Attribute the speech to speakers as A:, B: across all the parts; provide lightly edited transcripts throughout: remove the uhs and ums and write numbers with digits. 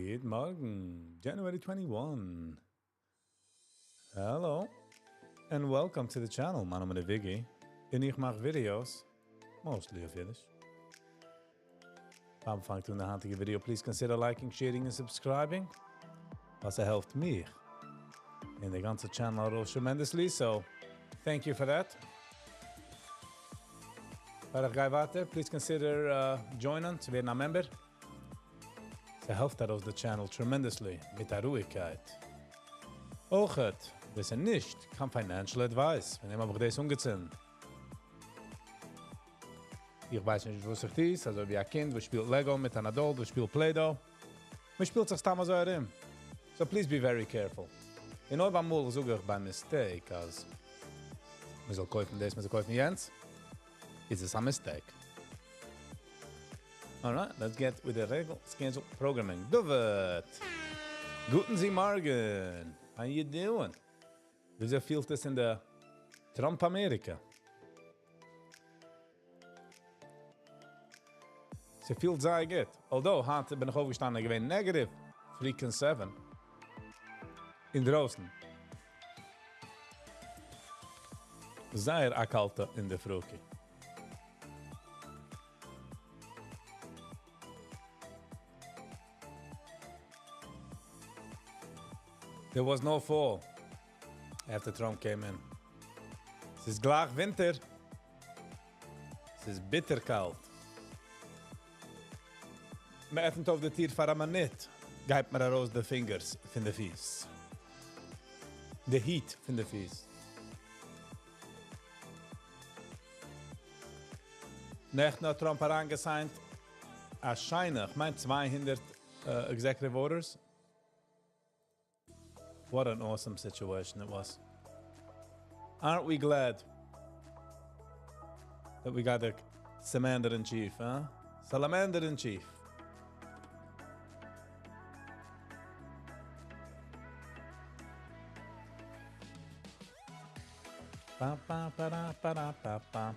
A: גוט מארגן, January 21. Hello and welcome to the channel. מיין נאמען איז Viggy און איך מאך videos, mostly אויף אידיש. פאר מ'פאנגט אן די היינטיגע video, please consider liking, sharing און subscribing, ווייל ס'העלפט מיך און די גאנצע channel ארויס tremendously, so thank you for that. פאר איך גיי ווייטער, please consider join ען צו ווערן א member. ס'העלפט ארויס די channel tremendously מיט א רואיגקייט. אויכעט, דאס איז נישט קיין financial advice, פון דעם האב איך דאס אנגעצינדן. איך ווייס נישט וואס איך טו, ס'איז אזוי ווי א קינד וואס שפילט Lego מיט אן adult וואס שפילט Play-Doh. מען שפילט זיך סתם אזוי ארום. So please be very careful. און אויב אמאל זאג איך by mistake אז מען זאל קויפן דאס, מען זאל קויפן יענץ, איז עס א mistake. Alright, let's get with the regular schedule programming. דוד! גוטן זי מארגן! How you doing? וויאזוי פילט עס אין די טראמפ אמעריקע? ס'פילט זייער גוט. Although, היינט בין איך אויפגעשטאנען געווען negative freaking seven אינדרויסן. זייער א קאלטע אינדערפרוקי. There was no fall after Trump came in. ס'איז גלייך ווינטער. ס'איז ביטער קאלט. מען עפנט אויף די טיר פאר א מינוט, גייט מיר ארויס די fingers פון די פיס. די heat פון די פיס. נעכטן האט טראמפ אריינגע sign ט א שיינע, כ'מיין 200 executive orders. What an awesome situation it was. Aren't we glad that we got a Samander in Chief, huh? Salamander in Chief. Ba, ba, ba, da, ba, da, ba, ba.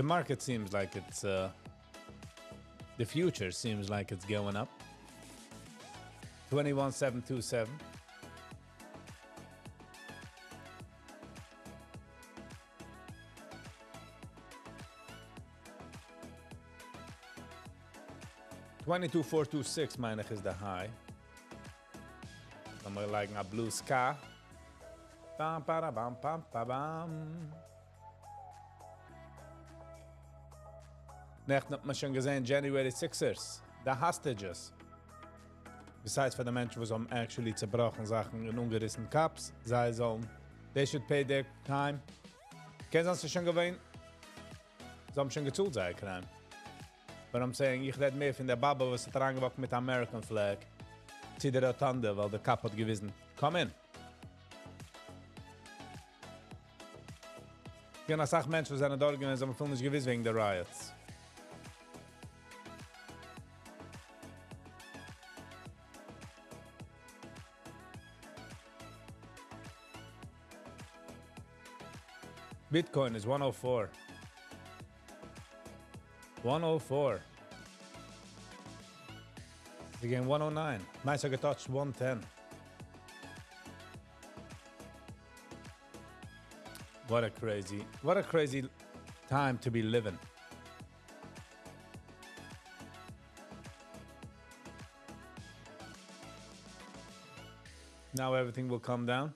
A: The market seems like it's, the future seems like it's going up. 21727. 22426 מיין איך איז די high. לאמיר לייגן א blue sky. באם פארא באם פאם פא באם. נעכטן האט מען שוין געזען January Sixers, די hostages. Besides פאר די מענטשן וואס האבן actually צעבראכן זאכן און אנגעריסן cops, זיי זאלן, they should pay their time. קען זיין ס'איז שוין געווען, זיי האבן שוין געצאלט זייער crime. But I'm saying, איך רעד מער פון דער באבע וואס האט אריינגע walk ט מיט American flag צו דער ראטאנדע, ווייל דער cop האט געוויזן, come in. געווען אסאך מענטשן וואס זענען דארט געווען, זיי האבן אפילו נישט געוואוסט וועגן די riots. Bitcoin is 104. 104. Again 109. Nice, I touched 110. What a crazy, what a crazy time to be living. Now everything will come down.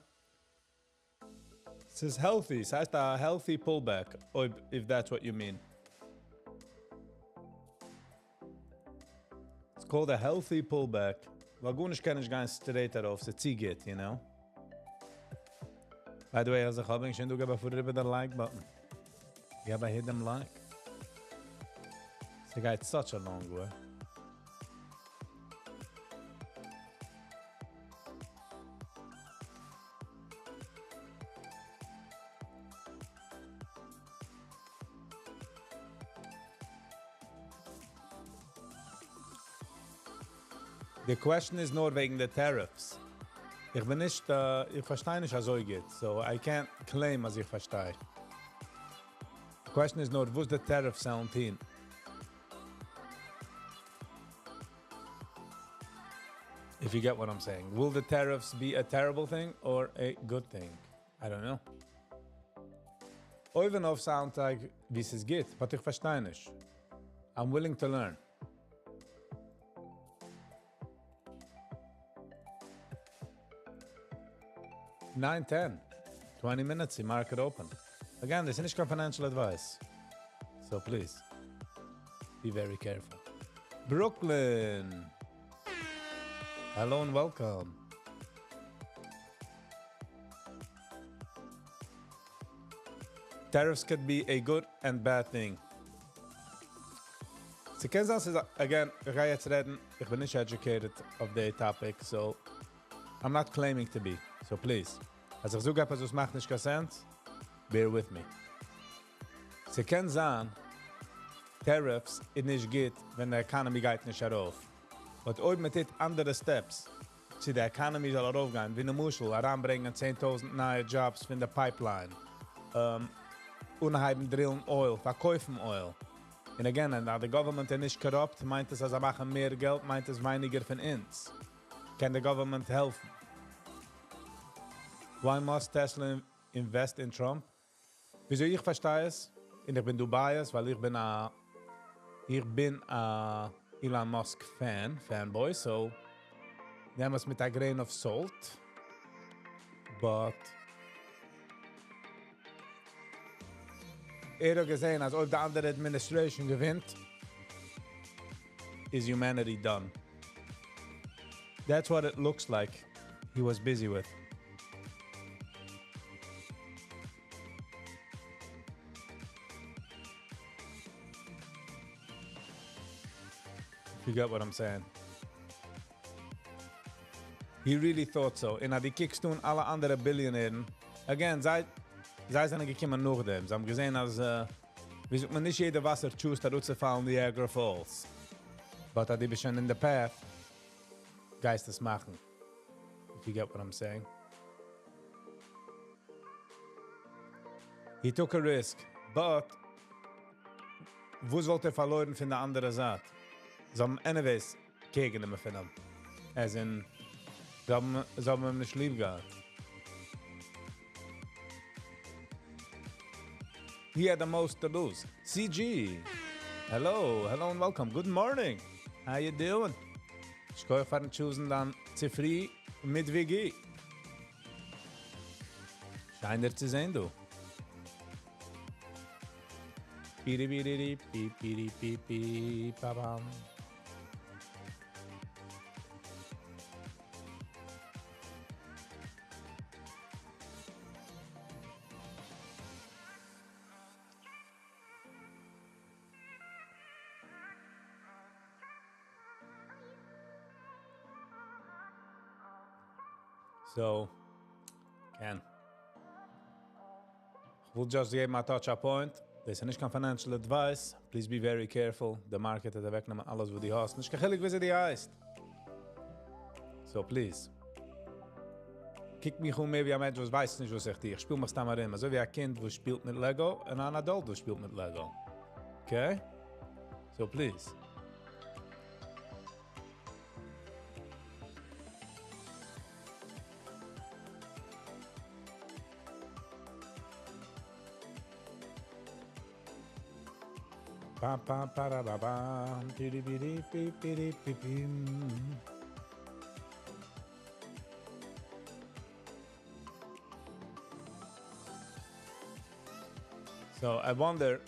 A: This is healthy. ס'הייסט a healthy pullback, if that's what you mean. It's called a healthy pullback. ווייל גארנישט קען נישט גיין straight ארויף, ס'צוגייט, you know. By the way, אז איך האב שוין דא געב איבער דער like button. געב א hit דעם like. ס'גייט such a long way. The question איז נאר וועגן די tariffs. איך בין נישט, איך פארשטיי נישט אזוי גוט, so I can't claim אז איך פארשטיי. The question איז נאר וואס די tariffs וועלן טון. If you get what I'm saying. Will the tariffs be a terrible thing or a good thing? I don't know. אויבן אויף sound like ווי ס'איז גוט, but איך פארשטיי נישט. I'm willing to learn. 9:10, 20 minutes, the market open. Again, this is נישט קיין financial advice. So please, be very careful. Brooklyn! Hello and welcome. Tariffs could be a good and bad thing. ס'קען זיין, ס'איז, again, איך גיי יעצט רעדן, איך בין נישט educated אויף די topic, so I'm not claiming to be, so please. אז איך זאג עפעס וואס מאכט נישט קיין sense, bear with me. ס'קען זיין, tariffs איז נישט גוט, ווען די economy גייט נישט ארויף. But אויב מען טוט אנדערע steps, צו די economy זאל ארויפגיין, ווי למשל, אריינברענגען 10.000 נייע jobs פון די pipeline, אנהייבן drill'ן oil, פארקויפן oil. And again, and the government איז נישט corrupt, מיינט עס, אז זיי מאכן מער געלט, מיינט עס ווייניגער פון אונז. קען the government העלפן? Why must Tesla invest in Trump? וויאזוי איך פארשטיי עס, און איך בין דא biased, ווייל איך בין א Elon Musk fan, fanboy, so נעם עס מיט a grain of salt. But ער האט געזען, אז אויב די אנדערע administration געווינט, is humanity done. That's what it looks like he was busy with. If you get what I'm saying. He really thought so. און אז דו קוקסט אן אלע אנדערע billionaire'ן, again, זיי זענען געקומען נאכדעם. זיי האבן געזען, אז, ווי זאגט מען, נישט יעדער וואסער choose'ט אראפצופאלן Niagara Falls. But אז דו ביסט שוין in the path, גייסט עס מאכן. If you get what I'm saying. He took a risk, but וואס וואלט ער פארלוירן פון דער אנדערע זייט? זיי האבן anyways קעגן אים פון אים. As in, זיי האבן אים נישט ליב געהאט. He had the most to lose. CG. Hello, hello and welcome. Good morning. How you doing? שכוח פאר'ן choose'ן דיין צופרי מיט WG. שיין דיר צו זען, דו. Bidi bidi di, bi bidi bi bi ba bam. So, Ken. איך וויל just געבן א touch a point. דאס איז נישט קיין financial advice. Please be very careful. The market האט אוועקגענומען אלעס, וואס דו האסט. נישט קיין חילוק, ווי דו הייסט. So, please. קוק מיך אן מער ווי א מענטש, וואס ווייסט נישט, וואס איך טו. איך שפיל מיך סתם ארום. אזוי ווי א קינד, וואס שפילט מיט Lego, און אן adult, וואס שפילט מיט Lego. Okay? So, please. Pa pa pa ra ba ba di di bi di bi bi di bi bim. So I wonder,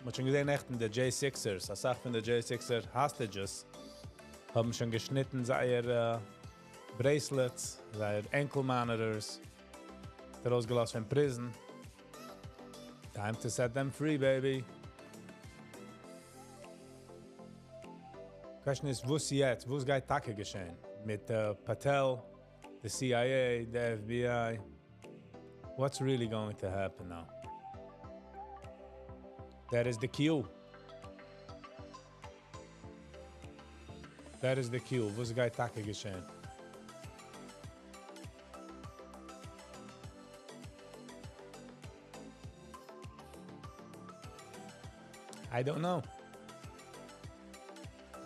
A: מ'האט שוין געזען נעכטן די J6ers, א סאך פון די J6er hostages האבן שוין געשניטן זייער bracelets, זייער ankle monitors, ארויסגעלאזט פון prison. Time to set them free, baby. Question איז, וואס יעצט? וואס גייט טאקע געשען? מיט Patel, the CIA, the FBI? What's really going to happen now? That is the cue. That is the cue. וואס גייט טאקע געשען? I don't know.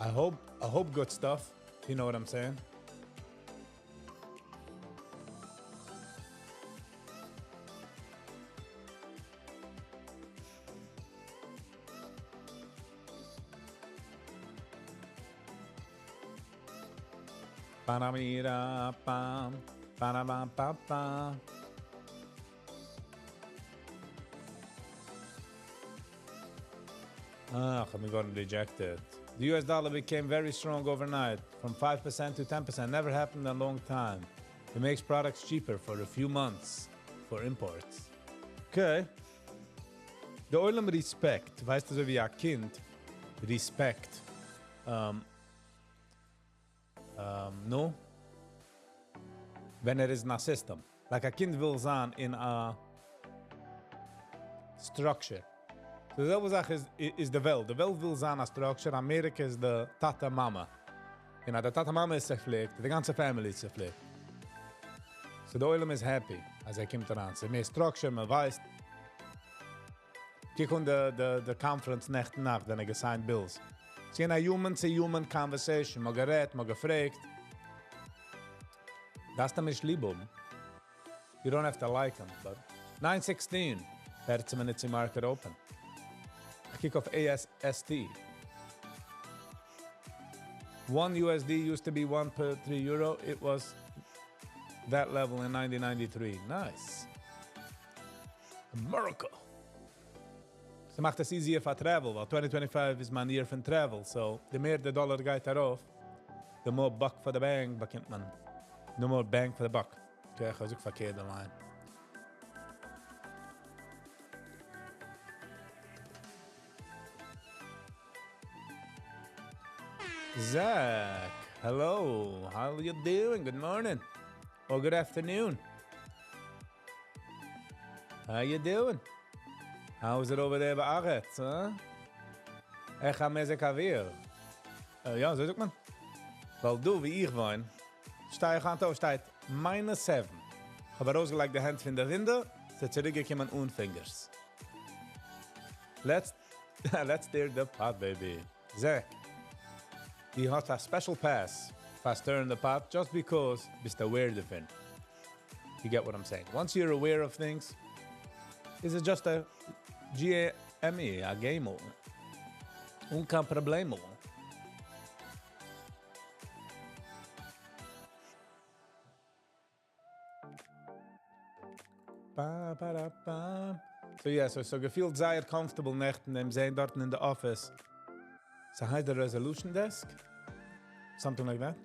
A: I hope, I hope good stuff, you know what I'm saying. Ah, I'm going to reject it. The US dollar became very strong overnight, from 5% to 10%. Never happened in a long time. It makes products cheaper for a few months for imports. Okay. די עולם respect, ווייסט אזוי ווי א קינד respect. Um, um, נו? ווען ער איז אין א system. Like א קינד וויל זיין אין א structure. די זעלבע זאך איז, איז די וועלט. די וועלט וויל זיין א structure. אמעריקע איז די טאטע מאמע. און אז די טאטע מאמע איז צעפליקט, די גאנצע family איז צעפליקט. So די עולם איז happy, אז ער קומט אריין. ס'איז מער structure, מען ווייסט. קוק אן די, די, די conference נעכטן נאכט, ווען ער גע signed bills. ס'איז געווען א human to human conversation. מ'האט גערעדט, מ'האט געפרעגט. דארפסט אים נישט ליב האבן. You don't have to like him, but 9:16, 14 minutes to market open. איך קוק אויף ASST. 1 USD used to be 1.3 euro. It was that level in 1993. Nice. America. ס'מאכט עס easier פאר travel, ווייל 2025 איז מיין year פון travel. So, די מער דער דאלאר גייט ארויף, the more buck for the bang באקומט מען. The more bang for the buck. Okay, איך האב געזאגט פארקערט די line. Zach, hello. How are you doing? Good morning. Or good afternoon. How you doing? How is it over there בארץ, huh? איך המזג האוויר? יא, אזוי זאגט מען. ווייל דא וואו איך וואוין, שטיי איך היינט אויף, שטייט minus 7. איך האב ארויסגעלייגט די הענט פון די window, ס'איז צוריקגעקומען אן fingers. Let's, let's stir the pot, baby. Zach, דו האסט א special pass פאר stirring the pot just because ביסט aware דערפון. You get what I'm saying? Once you're aware of things, is it just a G-A-M-E, א game. אן קיין פראבלעם. Ba, ba, da, ba. So yeah, so, so געפילט זייער comfortable נעכטן דעם זען דארטן אין די office. ס'הייסט די resolution desk? Something like that?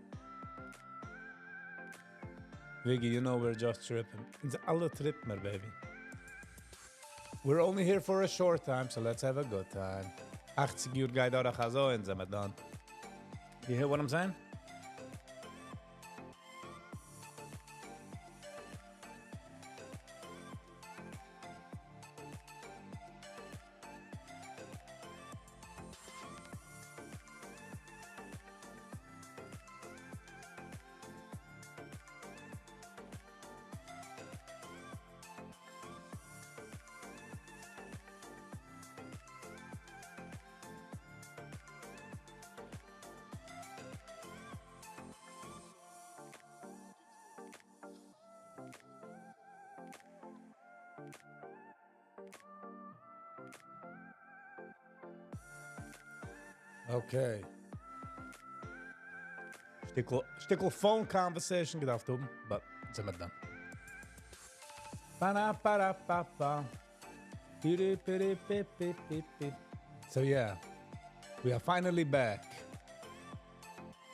A: Viggy, you know we're just tripping. אונז אלע trip מיר, baby. We're only here for a short time, so let's have a good time. 80 יאר גייט דורך אזוי און זעמיר done. You hear what I'm saying? Okay. שטיקל, שטיקל phone conversation געדארפט האבן, but זעמיר done. Ba-na-ba-da-ba-ba. So yeah, we are finally back.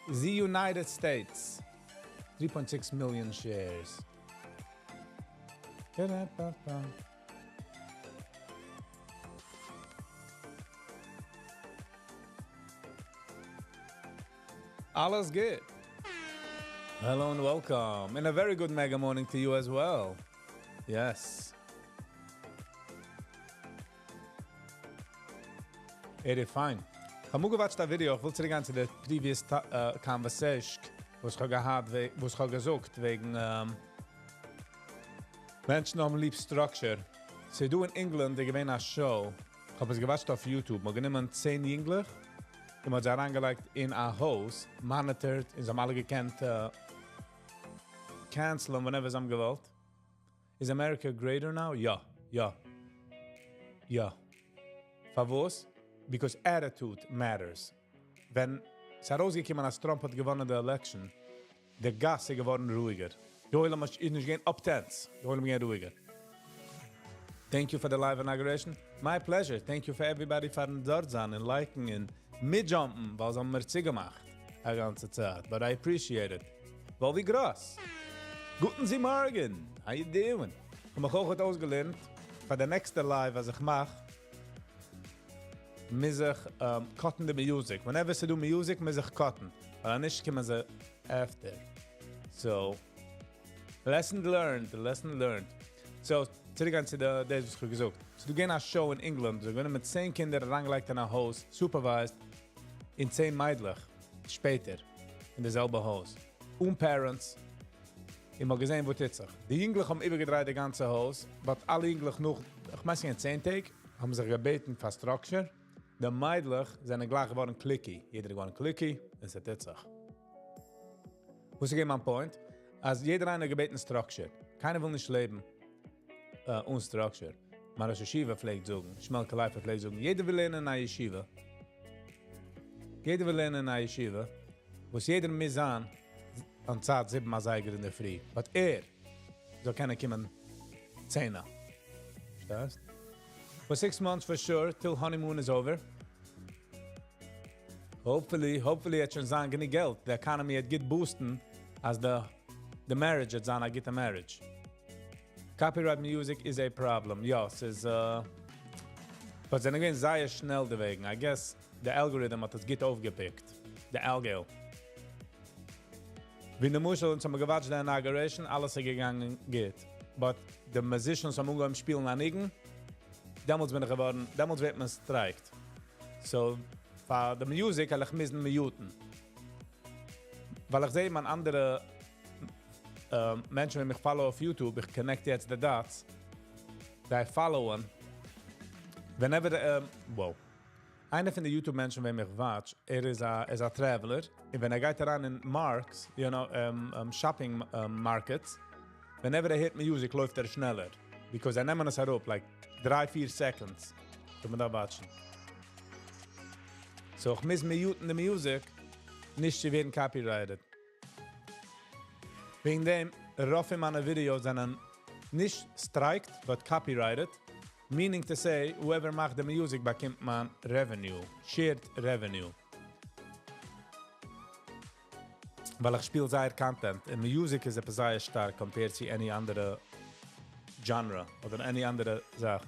A: The United States, 3.6 million shares. Ba-da-ba-ba. אלעס גוט. Hello and welcome. And a very good mega morning to you as well. Yes. ער איז פיין. איך האב גע watched א video, איך וויל צוריקגיין צו די previous conversation, וואס איך האב געהאט, וואס איך האב געזאגט, וועגן מענטשן האבן ליב structure. ס'איז דא אין England, איז געווען א show. כ'האב עס געוואטשט אויף YouTube, מ'האט גענומען צען יונגלעך און מ'האט זיי אריינגעלייגט אין א הויז, monitored, און זיי האבן אלע געקענט cancel ען whenever זיי האבן געוואלט. Is America greater now? יא. יא. יא. פארוואס? Because attitude matters. ווען ס'איז ארויסגעקומען אז Trump האט געוואונען די election, די גאס איז געווארן רואיגער. די עולם איז נישט געווען up tense. די עולם איז געווען רואיגער. Thank you for the live inauguration. My pleasure. Thank you for everybody פארן דארט זיין און like ן און מיט jump ן, ווייל זיי האבן מיר צוגעמאכט א גאנצע צייט. But I appreciate it. וואלווי גראס. גוטן זי מארגן. How you doing? איך האב מיך אויך אויסגעלערנט פאר די נעקסטע live וואס איך מאך, מוז איך cut ן די music. Whenever ס'דא music, מוז איך cut ן. ווייל נישט קומען זיי after. So, lesson learned, lesson learned. So, צוריק צו די, דאס וואס איך האב געזאגט. So, דא געווען א show אין England, זיי געווען מיט 10 קינדער אריינגעלייגט אין א הויז, supervised, און 10 מיידלעך, שפעטער, אין די זעלבע הויז. אן parents, און מ'האט געזען, וואס טוט זיך. די יונגלעך האבן איבערגעדרייט די גאנצע הויז, but אלע יונגלעך נאך, איך מיין, ס'איז 10 טעג, האבן זיך געבעטן פאר structure. די מיידלעך זענען גלייך געווארן cliquey. יעדער געווארן cliquey, און ס'טוט זיך. וואס איז מיין point? אז יעדער איינער געבעטן structure. קיינער וויל נישט לעבן אן structure. מיין ראש ישיבה פלעגט זאגן, שמעלקע לייפער פלעגט זאגן, יעדער וויל לערנען אין א ישיבה. יעדער וויל לערנען אין א ישיבה, וואס יעדער מוז זיין אן צייט זיבן אזייגער אין דער פרי. But ער זאל קענען קומען צענע. פארשטייסט? For 6 months for sure, till honeymoon is over. Hopefully, hopefully וועט שוין זיין גענוג געלט. The economy וועט גוט boost ן, אז the marriage וועט זיין א גוטע marriage. Copyright music is a problem. יא, ס'איז but זענען געווען זייער שנעל דערוועגן. I guess the algorithm האט עס גוט אויפגע pick ט. The algo. ווי למשל, אונז האבן גע watch ט די inauguration, אלעס איז געגאנגען גוט. But the musicians האבן אנגעהויבן שפילן א ניגון, דעמאלטס בין איך געווארן, דעמאלטס ווערט מען striked. So, פאר the music וועל איך מוזן mute ן. ווייל איך זע מיין אנדערע מענטשן, ווען מיך follow אויף YouTube, איך connect יעצט the dots, they follow whenever the, wow. איינער פון די YouTube מענטשן, וועם איך watch, ער איז א, איז א traveler, און ווען ער גייט אריין אין markets, shopping markets, whenever ער הערט music, לויפט ער שנעלער. Because זיי נעמען עס אראפ, like 3, 4 seconds. טוט מען דא watch ן. So, איך מוז mute ן די music, נישט צו ווערן copyrighted. וועגן דעם, רוב פון מיינע videos זענען נישט striked, but copyrighted. Meaning to say, whoever מאכט די music באקומט מען revenue, shared revenue. ווייל איך שפיל זייער content. און music איז עפעס זייער שטארק compared to any אנדערע genre אדער any אנדערע זאך.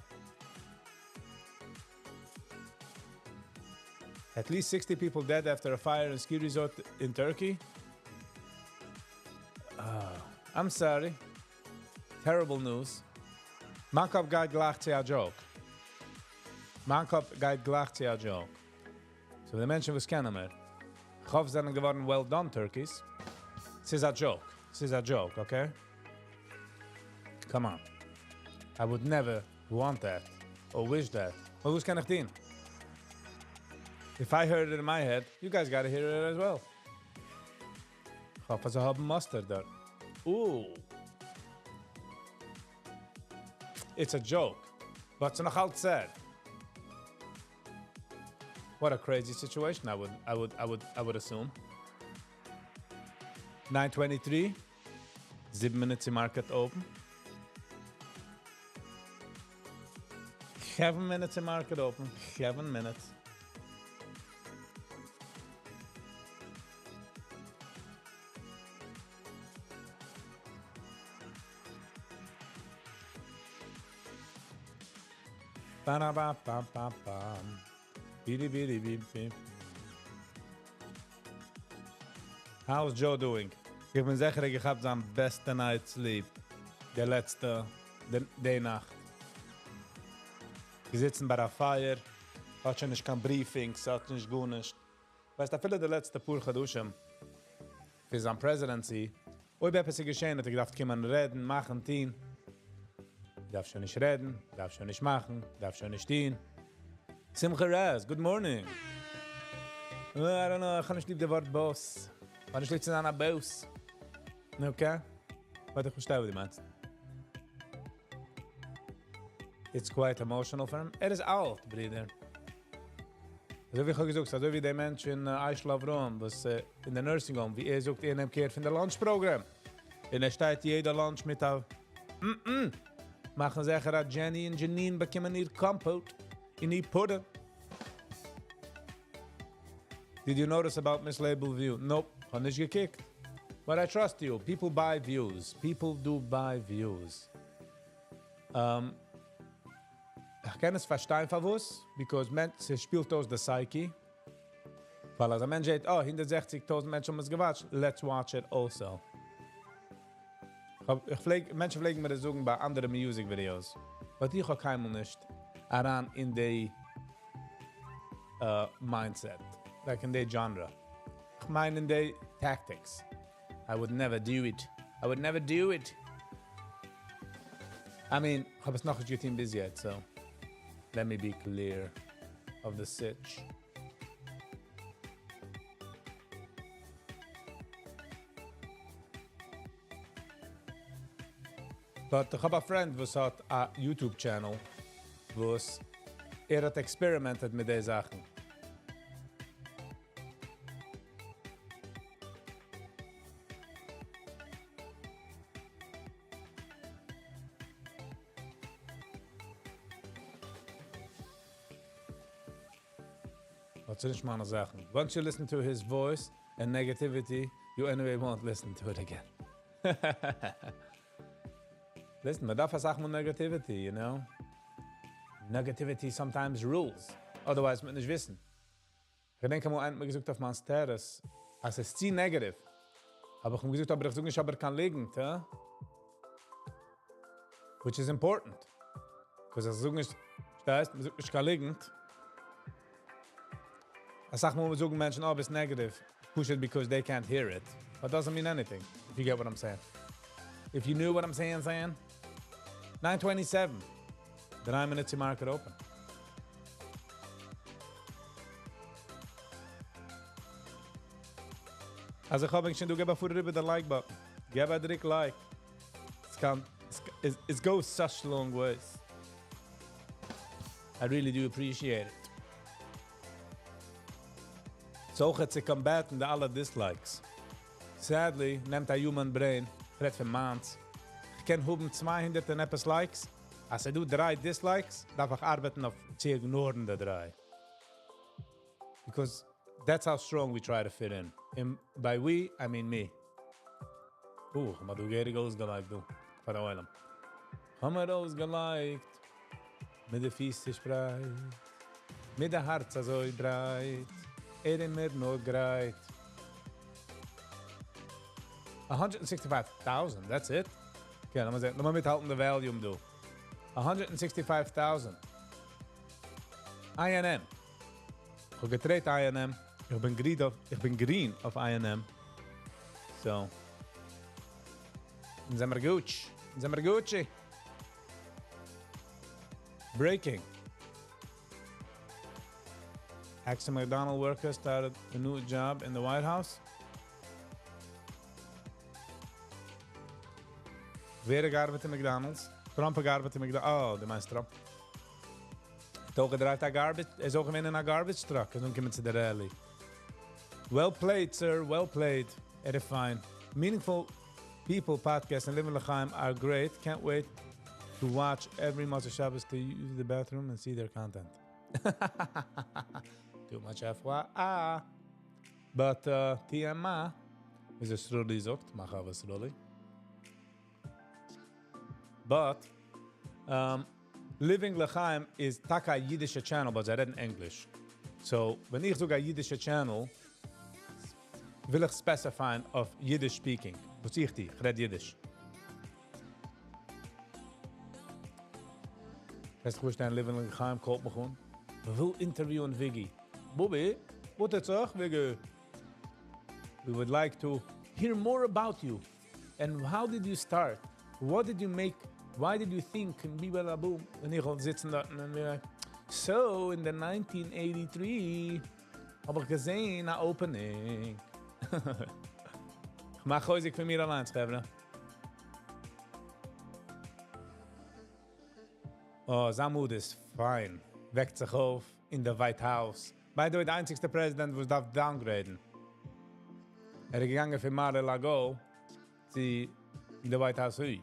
A: At least 60 people dead after a fire in ski resort in Turkey. I'm sorry. Terrible news. מיין קאפ גייט גלייך צו א joke. מיין קאפ גייט גלייך צו א joke. So די מענטשן וואס קענען מיר. איך האף, זענען געווארן well done turkeys. ס'איז א joke. ס'איז א joke, okay? Come on. I would never want that or wish that. But וואס קען איך טון? If I heard it in my head, you guys gotta hear it as well. איך האף, אז זיי האבן mustard דארט. Ooh. It's a joke. But ס'איז נאך אלץ sad. What a crazy situation, I would assume. 9:23. 7 minutes to market open. 7 minutes to market open. 7 minutes. Ba-da-ba-ba-ba-bam. Bidi bidi bip bip. How's Joe doing? איך בין זיכער, ער האט זיין בעסטע night sleep. די לעצטע, די, די נאכט. געזיצן ביי א fire, האט שוין נישט קיין briefings, האט נישט גארנישט. ווייסט, אפילו די לעצטע פאר חדשים פאר זיין presidency, אויב עפעס איז געשען, האט ער געדארפט קומען רעדן, מאכן, טון. דארף שוין נישט רעדן, דארף שוין נישט מאכן, דארף שוין נישט טון. שמחה רז, good morning. I don't know, איך האב נישט ליב די ווארט boss. איך האב נישט ליב צו זיין א boss. Okay? But איך פארשטיי וואס דו מיינסט. It's quite emotional for him. ער איז אלט, ברודער. אזוי ווי איך האב געזאגט, אזוי ווי דער מענטש אין אשל אברהם, וואס אין די nursing home, ווי ער זאגט, ער נעמט care פון די lunch program. און ער שטייט יעדע lunch מיט א מאכן זיכער אז Jenny און Janine באקומען איר compote און איר pudding. Did you notice about mislabeled view? Nope, האב נישט געקוקט. But I trust you. People buy views. People do buy views. איך קען עס פארשטיין פארוואס, because מען, ס'שפילט אויס די psyche. ווייל אז א מענטש זעט, oh, 160,000 מענטשן האבן עס גע watch ט, let's watch it also. איך פלעג, מענטשן פלעגן מיר דאס זאגן ביי אנדערע music videos. But איך האב קיינמאל נישט אריין אין די mindset, like אין די genre. איך מיין אין די tactics. I would never do it. I would never do it. I mean, איך האב עס נאך נישט געטון ביז יעצט, so let me be clear of the sitch. But איך האב א friend, וואס האט א YouTube channel, וואס ער האט experimented מיט די זאכן. וואס איז נישט מיינע זאכן? Once you listen to his voice and negativity, you anyway won't listen to it again. Listen, מען דארף אסאך מאל negativity, you know? Negativity sometimes rules. Otherwise, מען נישט וויסן. איך געדענק אמאל איינער האט מיר געזאגט אויף מיין status, אז עס איז צו negative. האב איך אים געזאגט, אבער איך זאג נישט אבער קיין ליגנט, huh? Which is important. Because איך זאג נישט, פארשטייסט? מען זאגט נישט קיין ליגנט. אסאך מאל זאגן מענטשן, oh, ביסט negative. Push it because they can't hear it. But doesn't mean anything, if you get what I'm saying. If you knew what I'm saying, saying. 9:27. 3 minutes to market open. אז איך האב שוין, דו גיב א פאר איבער די like button. גיב א דריק like. עס קען, it goes such long ways. I really do appreciate it. So צו combat ן די אלע dislikes. Sadly, נעמט א human brain, רעדט פון מיינס. איך קען האבן 200 און עפעס likes. אז ס'דא דריי dislikes, דארף איך ארבעטן אויף צו ignore ן די דריי. Because that's how strong we try to fit in. And by we, I mean me. האב מיר דא געהעריג אויסגעלייגט, דו. פאר דער עולם. האב מיר אויסגעלייגט. מיט די פיס צעשפרייט. מיט דער הארץ אזוי ברייט. ער איז מיר נאר גרייט. 165,000, that's it. Okay, לאמיר זען. לאמיר מיטהאלטן די volume, דו. 165,000. INM. איך האב גע trade INM. איך בין green אויף, איך בין green אויף INM. So. זעמיר גוט. זעמיר Gucci. Breaking. Ex-McDonald worker started a new job in the White House. ווער האט געארבעט אין McDonald's? Trump האט געארבעט אין McDonald's. Oh, דו מיינסט Trump. האט אויך גע drive ט א garbage, ער איז אויך געווען אין א garbage truck. און קומען צו דער rally. Well played, sir. Well played. Edifying. Meaningful People podcast and Living L'chaim are great. Can't wait to watch every מוצאי שבת to use the bathroom and see their content. Too much FYI. But TMI איז עס Sruli זאגט, מאך אבער Sruli. But Living L'chaim איז טאקע א אידישע channel, but זיי רעדן English. So, ווען איך זאג א אידישע channel, וויל איך specify ן אויף Yiddish speaking. וואס איך די? איך רעד יידיש. קענסט דיך פארשטעלן, Living L'chaim call ט מיך אן. וויל interview ען Viggy. Bobby, וואס טוט זיך, Viggy? We would like to hear more about you. And how did you start? What did you make? Why did you think? און boom. און איך וועל זיצן דארט און מיר like, So, אין די 1983 האב איך געזען א opening. איך מאך חוזק פון מיר אליינס, חברה. Oh, זיין mood איז fine. וועקט זיך אויף אין די White House. By the way, די איינציגסטע פרעזידענט וואס דארף downgrade ן. ער איז געגאנגען פון Mar-a-Lago צו די White House. הוי.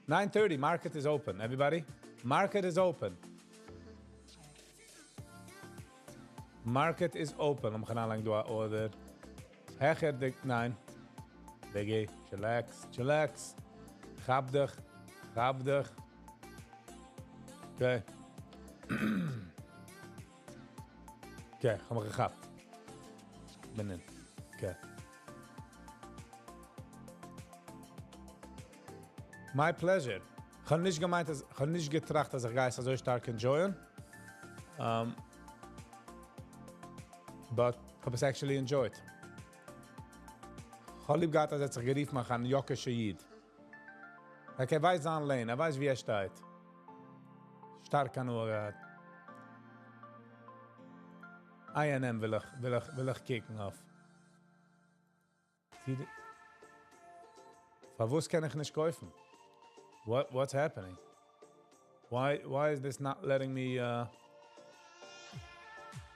A: 9:30, market is open, everybody. Market is open. Market is open. לאמיך אריינלייגן דא א order. העכער די, ניין. Biggie, chillax, chillax. כאפ דיך, כאפ דיך. Okay. Okay, האב מיך געכאפט. בין אין. Okay. My pleasure. איך האב נישט געמיינט, אז, איך האב נישט געטראכט, אז איך גיי עס אזוי שטארק enjoy ען. But איך האב עס actually enjoyed. איך האב ליב געהאט, אז ער האט זיך גערופן מאכן אן יאקישע איד. Like, ער ווייסט זיין lane, ער ווייסט ווי ער שטייט. שטארק הנאה געהאט. INM וויל איך קוקן אויף. פארוואס קען איך נישט קויפן? What's happening? Why is this not letting me,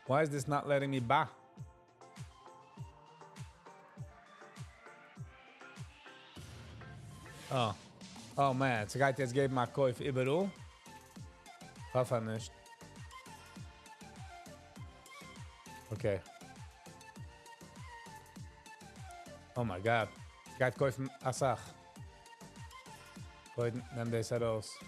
A: why is this not letting me buy? Oh. Oh man, ס'גייט יעצט געבן א קויף איבעראל. האף נישט. Okay. Oh my God. ס'גייט קויפן א סאך. קודם, נעם דאס ארויס.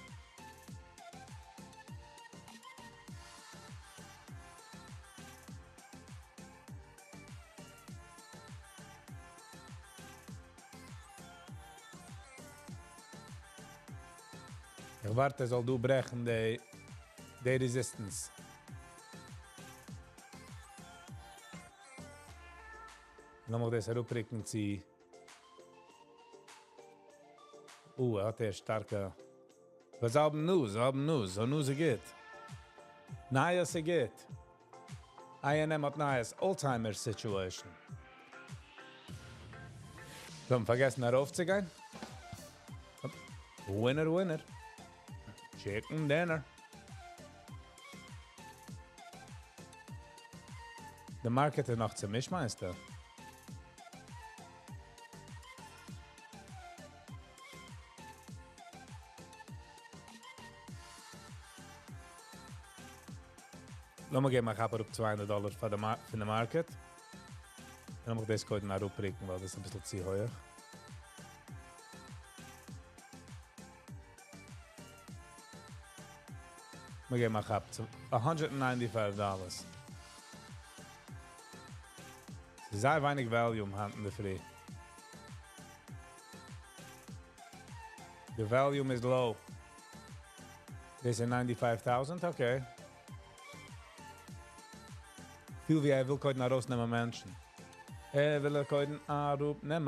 A: איך ווארט, ער זאל דא ברעכן די resistance. לאמיך דאס אראפרוקן צו. ער האט א שטארקע. וואס האבן news, האבן news, so news איז גוט. נייעס איז גוט. INM האט נייעס, Alzheimer's situation. זיי האבן פארגעסן ארויפצוגיין? Winner, winner. Chicken dinner. The market איז נאך צומישט, מיינסטו? לאמיר געבן א כאפ אראפ 200 דאלאר פאר די market. און לאמיך דאס קודם אראפרוקן, ווייל דאס איז א ביסל צו הויך. מיר געבן א כאפ צו $195. ס'איז זייער ווייניג volume היינט אין דער פרי. The volume is low. דאס איז 95,000, okay. פיל ווי ער וויל קודם ארויסנעמען מענטשן. ער וויל קודם אראפנעמען.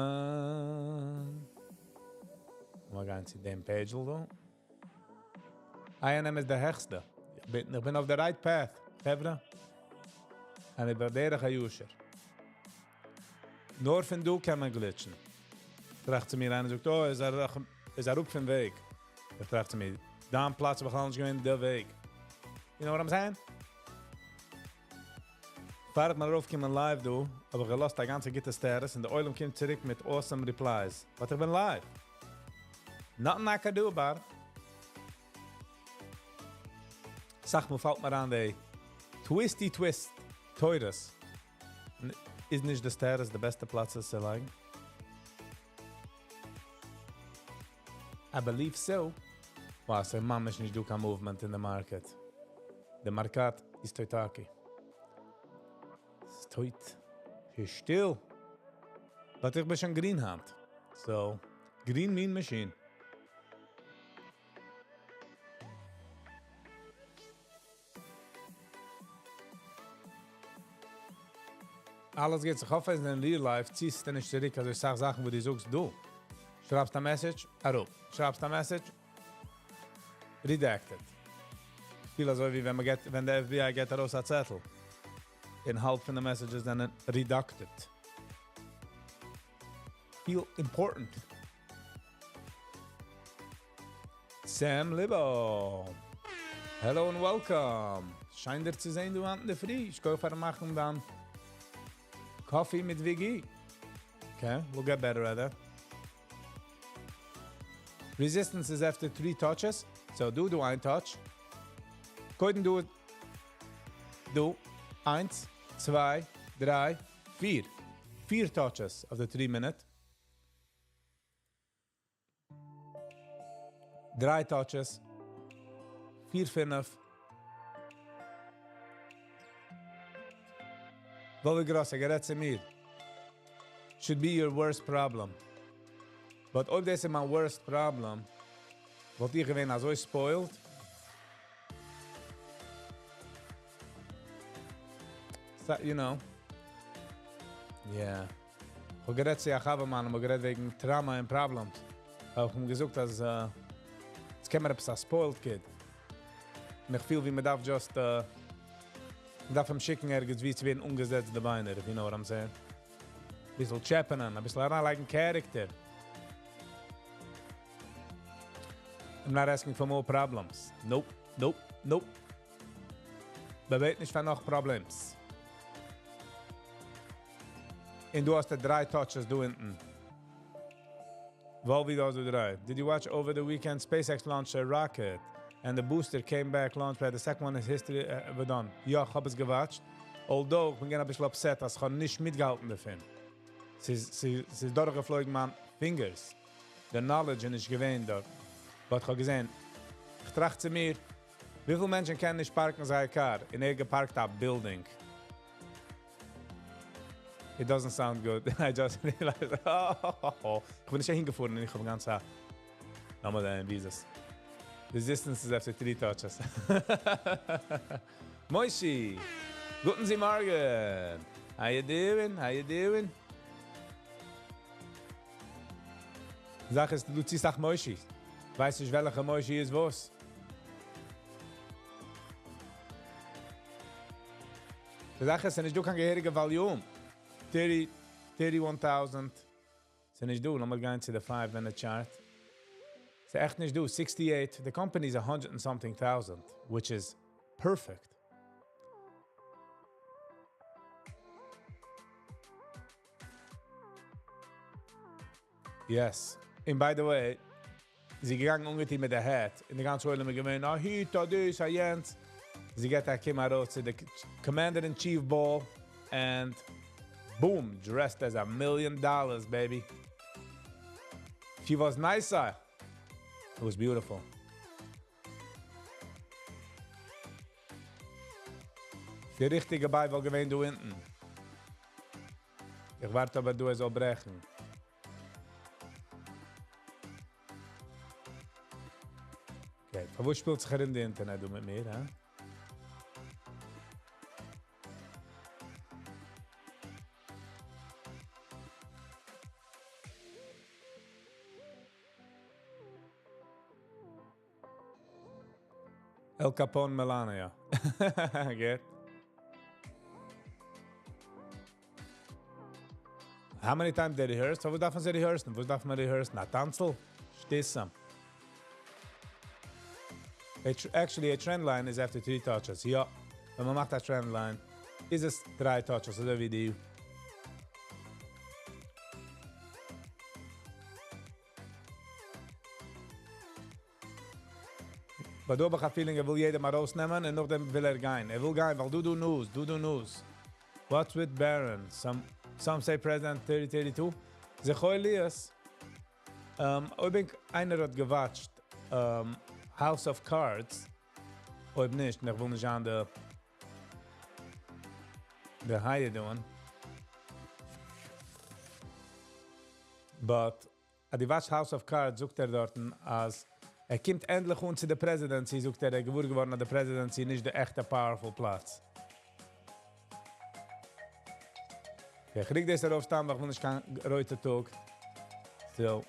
A: מיר גייען צו דעם page דא. INM איז דער העכסטע. איך בין אויף the right path, חברה. אני בדרך היושר. נאר פון דא קען מען glitch ן. טראכט צו מיר איינער זאגט, oh, איז אראפ פון וועג. איך טראכט צו מיר, דיין פלאץ איז בכלל נישט געווען דער וועג. You know what I'm saying? פאר איך מאל ארויפקומען live דא, האב איך געלאזט א גאנצע גוטע status און דער עולם קומט צוריק מיט awesome replies. But איך בין live. Nothing I can do about it. סאך מאל פאלט מיר אן די twisty twist תורות. איז נישט די status די בעסטע פלאץ עס צו לייגן? I believe so. Wow, ס'איז ממש נישט דא קיין movement אין די market. די market איז טויטאקי. ס'איז טויט. ס'איז שטיל. But איך בין שוין green היינט. So, green mean machine. אלעס גייט זיך אויפווייזן אין real life, ציסטו נישט צוריק, אז איך זאג זאכן, וואו דו זאגסט דו. שרייבסט א message, אראפ. שרייבסט א message, redacted. פיל אזוי ווי ווען מ'געט ווען די FBI געט ארויס א צעטל און האלב פון די messages זענען redacted. Feel important. Sam Libo. Hello and welcome. שיין דיר צו זען דא היינט אינדערפרי. יישר כח פארן מאכן דיין coffee מיט VG. Okay, we'll get better at that. Resistance is after three touches. So דא דא איין touch. קודם דא דא איינס, צוויי, דריי, פיר. פיר touches of the 3 minute. דריי touches. פיר, פינף. וואלווי גראס, ער גערעדט צו מיר. Should be your worst problem. But אויב דאס איז מיין worst problem, וואלט איך געווען אזוי spoiled. So. Yeah. איך האב גערעדט צו א חבר מיינעם, מיר גערעדט וועגן trauma און problems. האב איך אים געזאגט, אז עס קען מיר עפעס א spoiled kid. און איך פיל ווי מען דארף just מען דארף אים שיקן ערגעץ וואו צו ווערן אנגעזעצט די ביינער, if you know what I'm saying. א ביסל טשעפענען, א ביסל אריינלייגן character. I'm not asking for more problems. Nope. מ'בעט נישט פאר נאך problems. און דו האסט די דריי touches דא אונטן. וואלווי דא האסטו דריי. Did you watch over the weekend SpaceX launched a rocket and the booster came back launched by the second one in history ever done? יא, איך האב עס גע watched. Although, איך בין געווען א ביסל upset, אז איך האב נישט מיטגעהאלטן דערפון. ס'איז דורכגעפלויגן מיין fingers. The knowledge איז נישט געווען דארט. But איך האב געזען, איך טראכט צו מיר, וויפיל מענטשן קענען נישט park ן זייער car? און ער גע park ט א building. It doesn't sound good. I just realized, oh, איך בין נישט אהינגעפארן און איך האב גאנץ א נאכאמאל דיין visas. Resistance is after three touches. Moishi, guten Sie Morgen. How you doing? How you doing? זאך איז, דו ציסט אויך Moishi. ווייסט נישט, וועלכע Moishi איז וואס. די זאך איז, נישט דא קיין געהעריגע volume. 30, 31,000. ס'איז נישט דא, לאמיר גיין צו די 5-minute chart. ס'איז עכט נישט דא, 68. The company is 100 and something thousand, which is perfect. Yes. And by the way, זי געגאנגען אנגעטון מיט די hat. און די גאנצע עולם געווען, א היט, א דאס, א יענץ. זי גייט א קום ארויס צו די Commander-in-Chief ball and boom, dressed as a million dollars, baby. She was nicer. It was beautiful. די ריכטיגע buy וואלט געווען דא אונטן. איך ווארט אבער דא עס זאל ברעכן. Okay, פארוואס שפילט זיך ארום די אינטערנעט דא מיט מיר, הא? El Capone Melania. Get. How many times they rehearsed? וואס דארף מען זיי rehearse ן? וואס דארף מען rehearse ן? א טאנצל? שטייסט. Actually, a trend line is after three touches. יא, ווען מען מאכט א trend line, איז עס דריי touches, אזוי ווי די. ווייל דא האב איך א feeling, ער וויל יעדעם ארויסנעמען און נאכדעם וויל ער גיין. ער וויל גיין, ווייל דא דא news, דא דא news. What's with Barron? Some say President 3032. זיכער ליאס. אויב איינער האט גע watched House of Cards, אויב נישט, איך וויל נישט זיין the how you doing? But אז דו watch House of Cards, זאגט ער דארט, אז ער קומט ענדליך אן צו די presidency, זאגט ער, ער געוואר געווארן, אז די presidency נישט די עכטע powerful פלאץ. Okay, איך קריג דאס ארויף סתם, ווייל איך וויל נישט קיין רויטע טאג. So.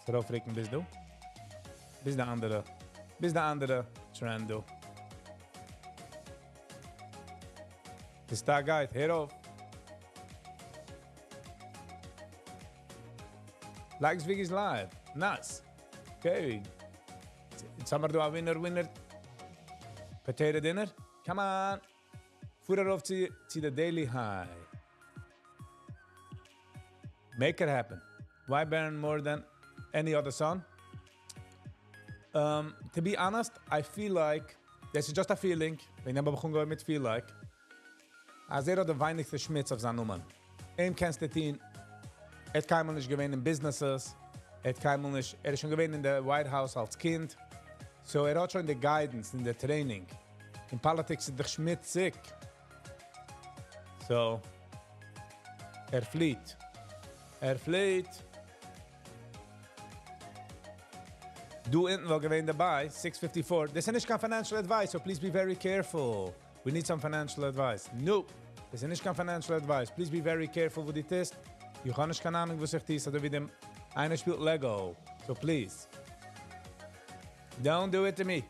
A: ארויפרוקן ביז דא. ביז די אנדערע, ביז די אנדערע trend דא. די סטאק גייט, הער אויף. Likes Vicky's live. Nice. Okay. יעצט האבן מיר דא א winner, winner. Potato dinner. Come on. פאר ארויף צו the daily high. Make it happen. Why Barron more than any other son? To be honest, I feel like, this is just a feeling, ווען איך האב מיט feel like, אז ער האט די ווייניגסטע שמוץ אויף זיין נאמען. אים קענסטו טון, ער האט קיינמאל נישט געווען אין businesses, ער האט קיינמאל נישט, ער איז שוין געווען אין די White House אלס קינד, so ער האט שוין די guidance און די training. אין politics איז דאך שמוציג. So, ער פליט. ער פליט. דא אונטן וואלט געווען די buy, 654. דאס איז נישט קיין financial advice, so please be very careful. We need some financial advice. No, דאס איז נישט קיין financial advice. Please be very careful וואס דו טוסט. איך האב נישט קיין אהנונג, וואס איך טו, אזוי ווי דעם איינער שפילט Lego. So please. Don't do it to me.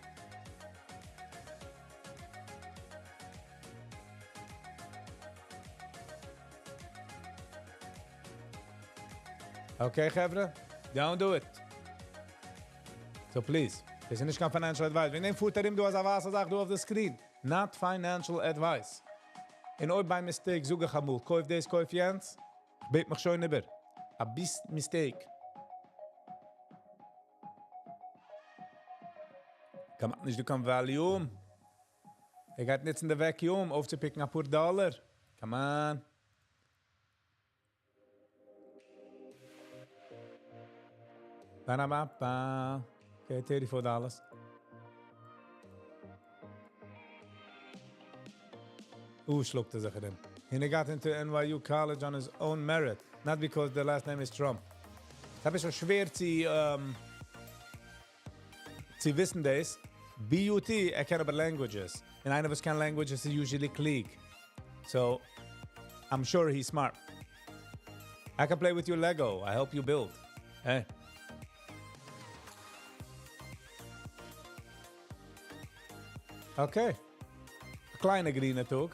A: Okay, חברה? Don't do it. So please. דאס איז נישט קיין financial advice. ווען דעם פארט ארום דא אזא ווייסע זאך דא אויף די screen. Not financial advice. און אויב by mistake זאג איך אמאל, קויף דאס, קויף יענץ, בעט מיך שוין איבער. א ביס mistake. קען מען נישט, דא קיין volume. ער גייט נוצן די vacuum אויפצופיקן א פאר דאלאר. Come on. Ba-da-ba-ba. Okay, $34. שלאגט ער זיך ארום. He got into NYU College on his own merit, not because the last name is Trump. דאס איז שוין שווער צו וויסן דאס. BUT, ער קען אבער languages. און איינער וואס קען languages is usually קלוג. So, I'm sure he's smart. I can play with your Lego. I help you build. Hey. Okay. א קליינע גרינע טאג.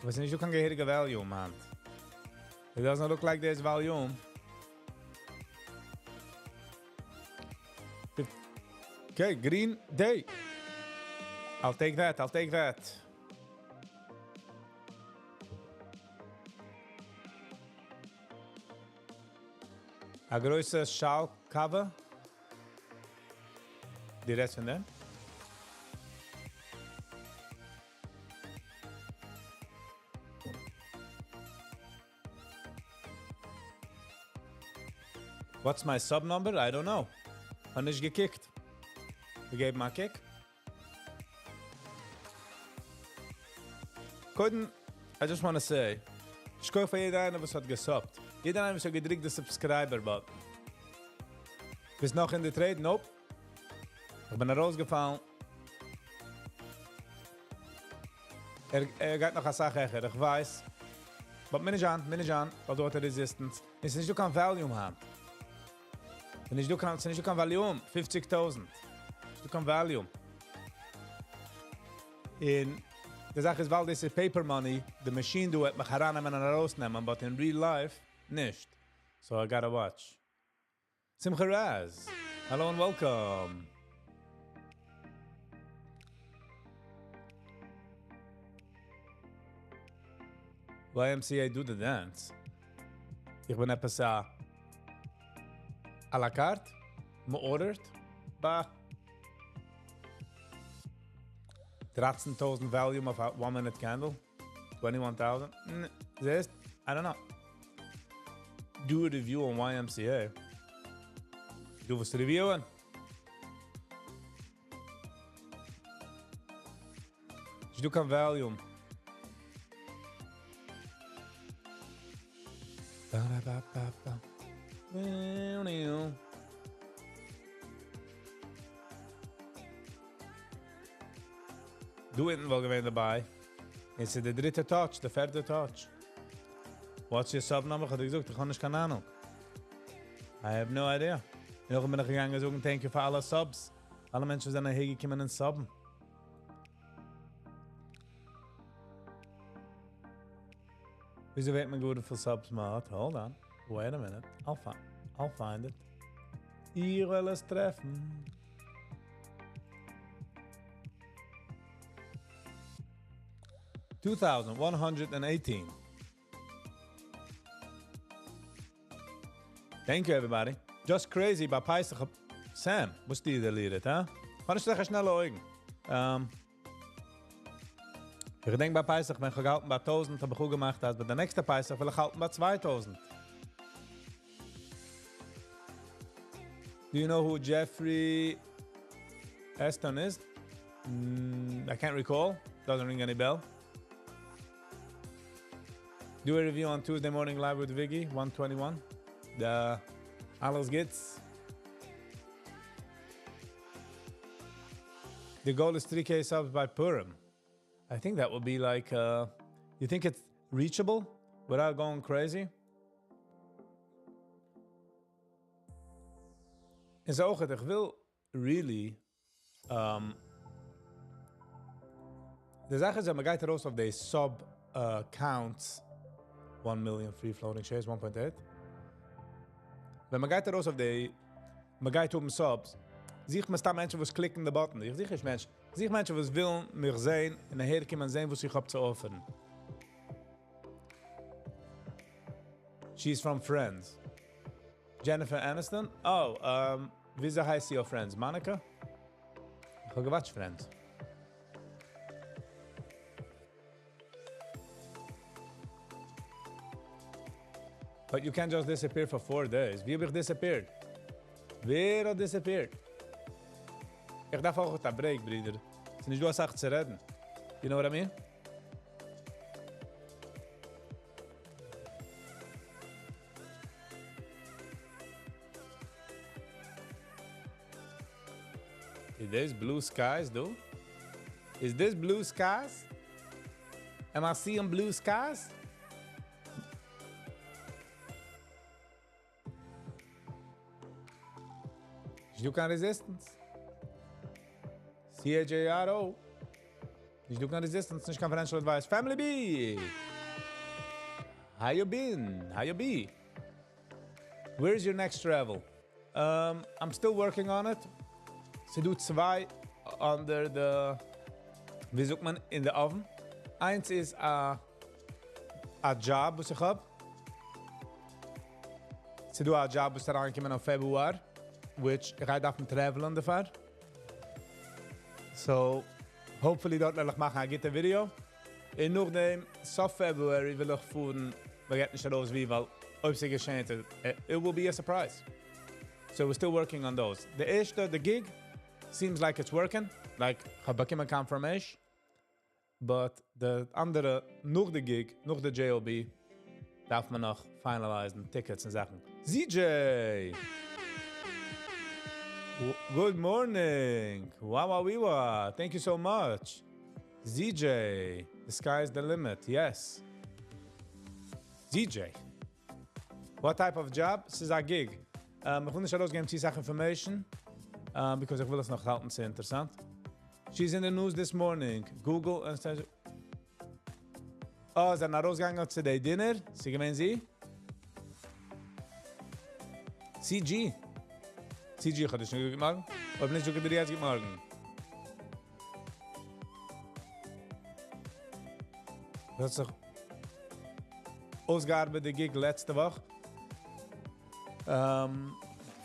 A: וואס נישט, דא קיין געהעריגע volume, man. It doesn't look like there's volume. Okay, green day. I'll take that, I'll take that. א גרויסע שאל קאווע. די רעדסט פון דעם? What's my sub number? I don't know. האב נישט געקוקט. מיר געבן א קוק. קודם, I just want to say, שכוח פאר יעדער איינער, וואס האט געסאבט. יעדער איינער, וואס האט געדריקט די subscriber button. ביסט נאך אין די trade? Nope. איך בין ארויסגעפאלן. ער גייט נאך א סאך העכער, איך ווייס. But מיר נישט אן, מיר נישט אן, ווייל דא האט ער resistance. עס איז נישט דא קיין volume היינט. עס איז נישט דא קיין, עס איז נישט דא קיין volume, 50.000. נישט דא קיין volume. און די זאך איז, ווייל דאס איז paper money, די machine דא וועט מיך ארייננעמען און ארויסנעמען, but in real life, נישט. So I gotta watch. Simcha Raz, hello and welcome. YMCA do the dance. איך בין עפעס א à la carte? מ'ארדערט? Bah. 13.000 volume of a 1 minute candle. 21,000. זעסט? I don't know. Do a review on YMCA. דו ווילסט review'ען? נישט דא קיין volume. Ba, ba, ba, ba. Meow, meow. דא אונטן וואלט געווען די buy. עס איז די דריטע touch, די פערטע touch. What's your sub number? האב איך געזאגט, איך האב נישט קיין אהנונג. I have no idea. און נאכדעם בין איך געגאנגען זאגן thank you פאר אלע subs. אלע מענטשן זענען אהער געקומען און sub ן. וויאזוי ווערט מען געוואר וויפיל subs מען האט? Hold on. Wait a minute. I'll find, I'll find it. איך וועל עס טרעפן. 2118. Thank you everybody. Just crazy ביי פסח Sam, וואס די deleted, הא? האב נישט אזעלכע שנעלע אויגן. איך געדענק ביי פסח, ווען איך האב געהאלטן ביי טויזנט, האב איך אפגעמאכט, אז ביי די נעקסטע פסח וויל איך האלטן ביי 2000. Do you know who Jeffrey Aston is? I can't recall. Doesn't ring any bell. Do a review on Tuesday morning live with Viggy, 121. The אלעס גוטס. The goal is 3K subs by Purim. I think that would be like, you think it's reachable without going crazy? איז אויך, איך וויל really, די זאך איז, אז מען גייט ארויס אויף די sub counts, 1 million free floating shares, 1.8. ווען מען גייט ארויס אויף די, מען גייט האבן subs, זוכט מען סתם מענטשן, וואס click ן די button. איך זוך נישט מענטשן. איך זוך מענטשן, וואס ווילן מיך זען און אהער קומען זען, וואס איך האב צו offer ן. She's from Friends. Jennifer Aniston? Oh, וויאזוי הייסט זי אויף Friends? Monica? איך האב גע watch ט Friends. But you can't just disappear for 4 days. ווי האב איך disappeared? ווער האט disappeared? איך דארף אויך א break, ברודער. עס איז נישט דא א סאך צו רעדן. You know what I mean? Is this blue skies, dude? Is this blue skies? Am I seeing blue skies? נישט דא קיין resistance. CAJRO. נישט דא קיין resistance, נישט קיין financial advice. Family B! How you been? How you be? Where's your next travel? I'm still working on it. ס'דא צוויי under the, ווי זאגט מען, in the oven. איינס איז א job וואס איך האב. ס'דא א job וואס אריינגעקומען אין February, which איך גיי דארפן travel ן דערפאר. So, hopefully דארט וועל איך מאכן א גוטע video. און נאכדעם, סוף February וויל איך פארן, מען גייט נישט ארויס ווי, ווייל אויב ס'געשעט, it will be a surprise. So we're still working on those. די ערשטע, the gig, seems like it's working. Like, איך האב באקומען confirmation. But די אנדערע, נאך די gig, נאך די JOB, דארף מען נאך finalize ן tickets און זאכן. ZJ! Good morning! Wow, wow, wow. Thank you so much. ZJ, the sky is the limit. Yes. ZJ. What type of job? ס'איז א gig. איך וויל נישט ארויסגעבן צו סאך information, because איך וויל עס נאך האלטן זייער אינטערעסאנט. She's in the news this morning. Google and says, Oh, זענען ארויסגעגאנגען צו די dinner? זי געווען זי? CG. CG, איך האב דיר שוין געזאגט גוט מארגן? אויב נישט, זאג איך דיר יעצט גוט מארגן. דאס האט זיך אויסגעארבעט די gig לעצטע וואך.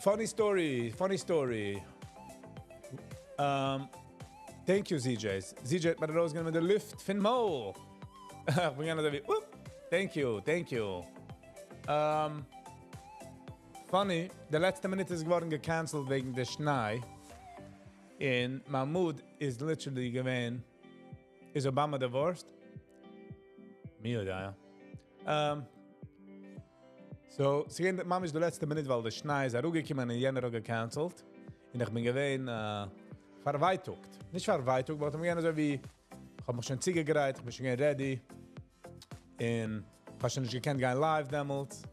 A: Funny story, funny story. Thank you, ZJ. ZJ האט מיר ארויסגענומען די לופט פון מויל. איך בין געווען אזוי ווי, oop, thank you, thank you. Funny, די לעצטע מינוט איז געווארן גע cancel ט וועגן די שניי. און מיין mood איז literally געווען, איז Obama divorced? מי יודע. So, ס'געווען ממש די לעצטע מינוט, ווייל די שניי איז אראפגעקומען און יענער האט גע cancel ט. און איך בין געווען פארווייטאגט. נישט פארווייטאגט, אבער איך בין געווען אזוי ווי, איך האב מיך שוין צוגעגרייט, איך בין שוין געווען ready. און איך האב שוין נישט געקענט גיין live דעמאלטס.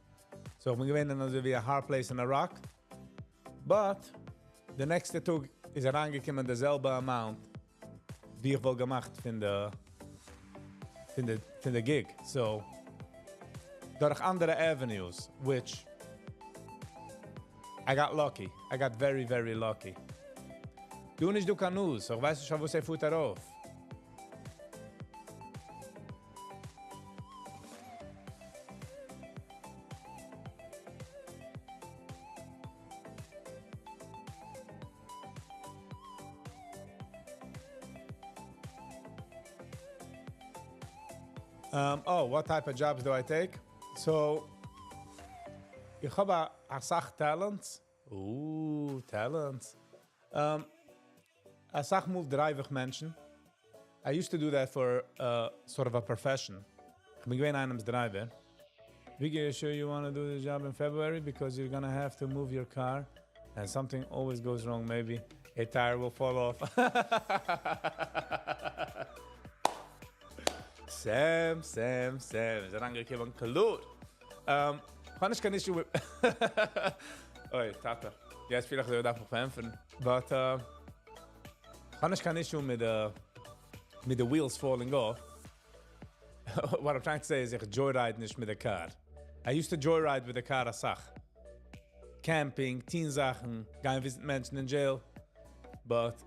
A: So, איך בין געווען אין אזוי ווי a hard place in a rock. But, די נעקסטע טאג איז אריינגעקומען די זעלבע amount ווי איך וואלט געמאכט פון די פון די פון די gig. So, דורך אנדערע avenues, which I got lucky. I got very, very lucky. דא נישט דא קיין news, איך ווייס נישט וואס ער פארט ארויף. Um, oh, what type of jobs do I take? So, איך האב א סאך talents. Ooh, talents. Um, א סאך מאל drive איך מענטשן. I used to do that for sort of a profession. איך בין געווען איינעמס driver. Vicky, you sure you want to do the job in February? Because you're gonna have to move your car and something always goes wrong. Maybe a tire will fall off. Sam, Sam, Sam. איז אריינגעקומען קלאר. Um, האב נישט קיין issue with. אוי, טאטע. יעצט פיל איך, איך דארף מיך פארענטפערן. But, האב נישט קיין issue מיט די, מיט די wheels falling off. What I'm trying to say is, איך joyride נישט מיט די car. I used to joyride with the car א סאך. Camping, טון זאכן, גיין visit מענטשן אין jail. But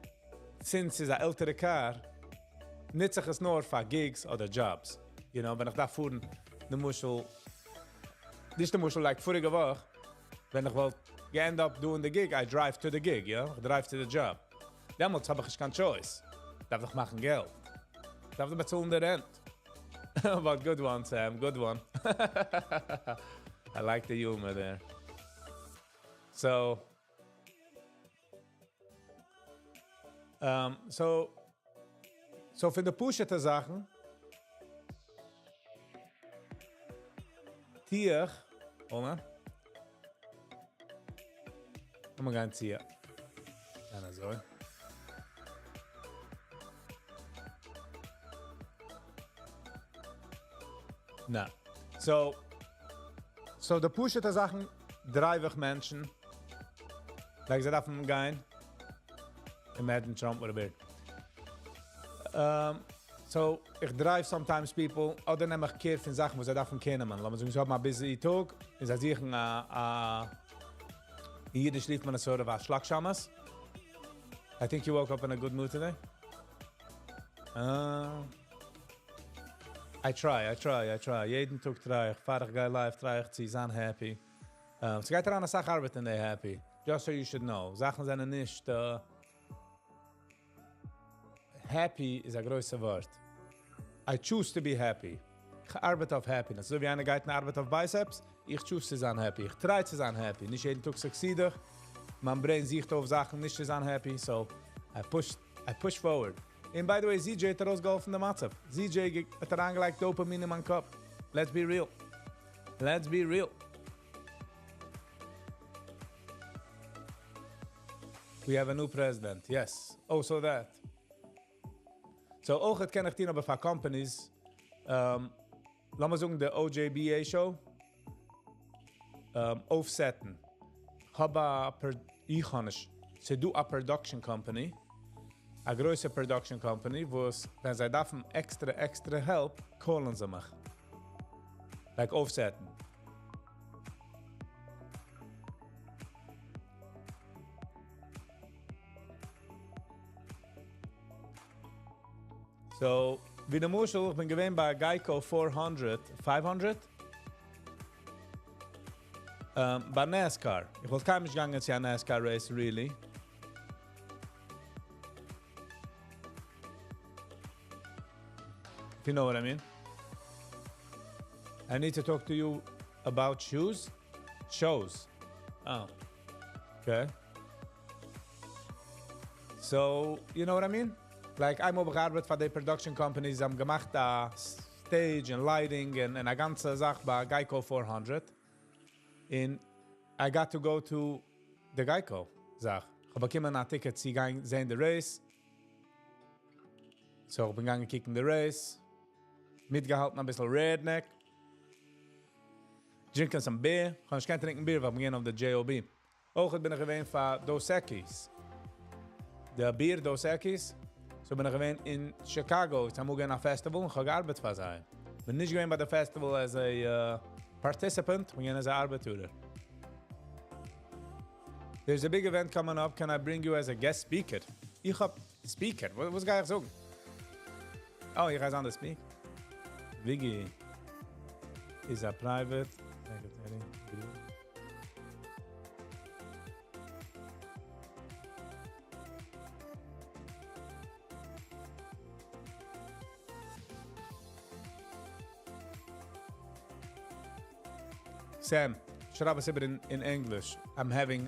A: since ס'איז א עלטערע car, נוץ איך עס נאר פאר gigs אדער jobs. ווען איך דארף פארן, למשל, נישט למשל, like פאריגע וואך, ווען איך וואלט end up doing the gig, I drive to the gig, yeah? איך drive to the job. דעמאלטס האב איך נישט קיין choice. דארף איך מאכן געלט. דארף איך באצאלן די rent. But good one, Sam, good one. I like the humor there. So, פון די פשוט'ע זאכן, טו איך, hold on. לאמיר גיין צו, אזוי. נא. So די פשוט'ע זאכן drive איך מענטשן. Like זיי דארפן גיין. Imagine Trump with a beard. So, איך drive sometimes people, אדער נעם איך care פון זאכן, וואס זיי דארפן care נעמען. לאמיר זאגן, זיי האבן א busy טאג, און זיי זוכן א, אין אידיש רופט מען עס sort of א שלאק-שמש. I think you woke up in a good mood today. I try, I try, I try. יעדן טאג try איך, פאר איך גיי live, try איך צו זיין happy. ס'גייט אריין א סאך ארבעט אין די happy. Just so you should know. זאכן זענען נישט, happy איז א גרויסע ווארט. I choose to be happy. איך ארבעט אויף happiness. אזוי ווי איינער גייט און ארבעט אויף biceps, איך choose צו זיין happy. איך try צו זיין happy. נישט יעדן טאג succeed איך. מיין brain זוכט אויף זאכן נישט צו זיין happy, so I push forward. And by the way, ZJ האט ארויסגעהאלפן דעם מצב. ZJ האט אריינגעלייגט dopamine אין מיין קאפ. Let's be real. Let's be real. We have a new president. Yes. Oh, so that. So אויך קען איך טון אבער פאר companies, לאמיר זאגן די OJBA show, אויפסעטן. האב א per, איך האב נישט. ס'דא א production company, א גרויסע production company, וואס ווען זיי דארפן extra, extra help, call ן זיי מיך. Like אויפסעטן. So, ווי למשל, איך בין געווען ביי Geico 400, 500, ביי NASCAR. איך וואלט קיינמאל נישט געגאנגען צו א NASCAR race, really. If you know what I mean. I need to talk to you about shoes. Shows. Oh. Okay. So, you know what I mean? Like, איינמאל האב איך געארבעט פאר די production companies, האבן געמאכט א stage and lighting and א גאנצע זאך ביי Geico 400. And I got to go to the Geico זאך. איך האב באקומען א ticket צו גיין זען די race. So, איך בין געגאנגען קוקן די race. מיטגעהאלטן א ביסל redneck. Drinking some beer. איך קען נישט טרינקען beer, ווייל מיר גייען אויף די JOB. אויך בין איך געווען פאר Dos Equis. די ביר Dos Equis. So בין איך געווען אין Chicago. איך האב געווען א festival און איך האב געארבעט פאר זיי. בין נישט געווען ביי די festival as a participant, בין געווען as a ארבעטער. There's a big event coming up. Can I bring you as a guest speaker? איך האב speaker. וואס גיי איך זאגן? Oh, איך גיי זיין דער speaker. Viggy is a private secretary. Sam, שרייב עס איבער אין English. I'm having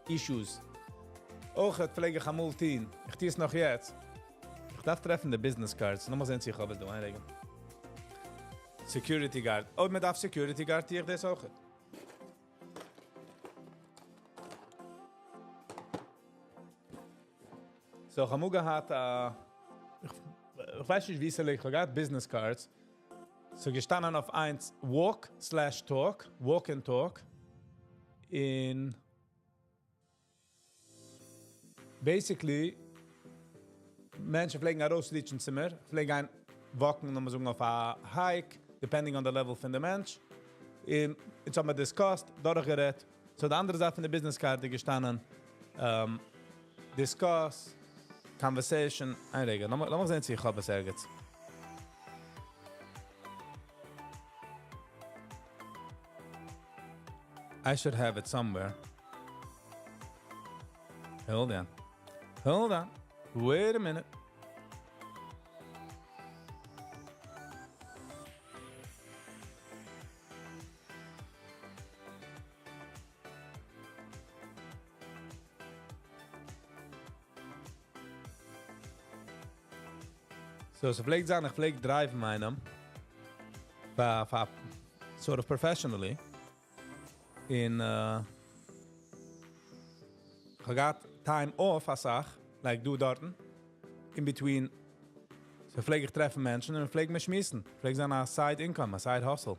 A: issues. אויך פלעג איך אמאל טון. איך טו עס נאך יעצט. איך דארף טרעפן די business cards. לאמיר זען צי איך האב עס דא. איין רגע. Security guard. אויב מען דארף security guard, טו איך דאס אויך. So, איך האב אמאל געהאט, איך ווייס נישט ווי עס ליגט, איך האב געהאט business cards. So געשטאנען אויף איינס, walk slash talk, walk and talk. In basically, מענטשן פלעגן ארויסריטשן צו מיר, פלעגן גיין walk'ן, לאמיר זאגן אויף א hike, depending on the level פון די מענטש. און אונז האבן מיר discussed, דורכגערעדט. So די אנדערע זייט פון די business card איז געשטאנען, discuss, conversation. איין רגע, לאמיר זען צי איך האב עס ערגעץ. I should have it somewhere. Hold on. Hold on. Wait a minute. So, ס'פלעגט זיין, איך פלעג drive'ן איינעם, פאר, sort of professionally, אין, איך האב געהאט time off א סאך, like דא דארטן, in between, so פלעג איך טרעפן מענטשן און פלעג מיר שמועסן, פלעג זיין א side income, א side hustle.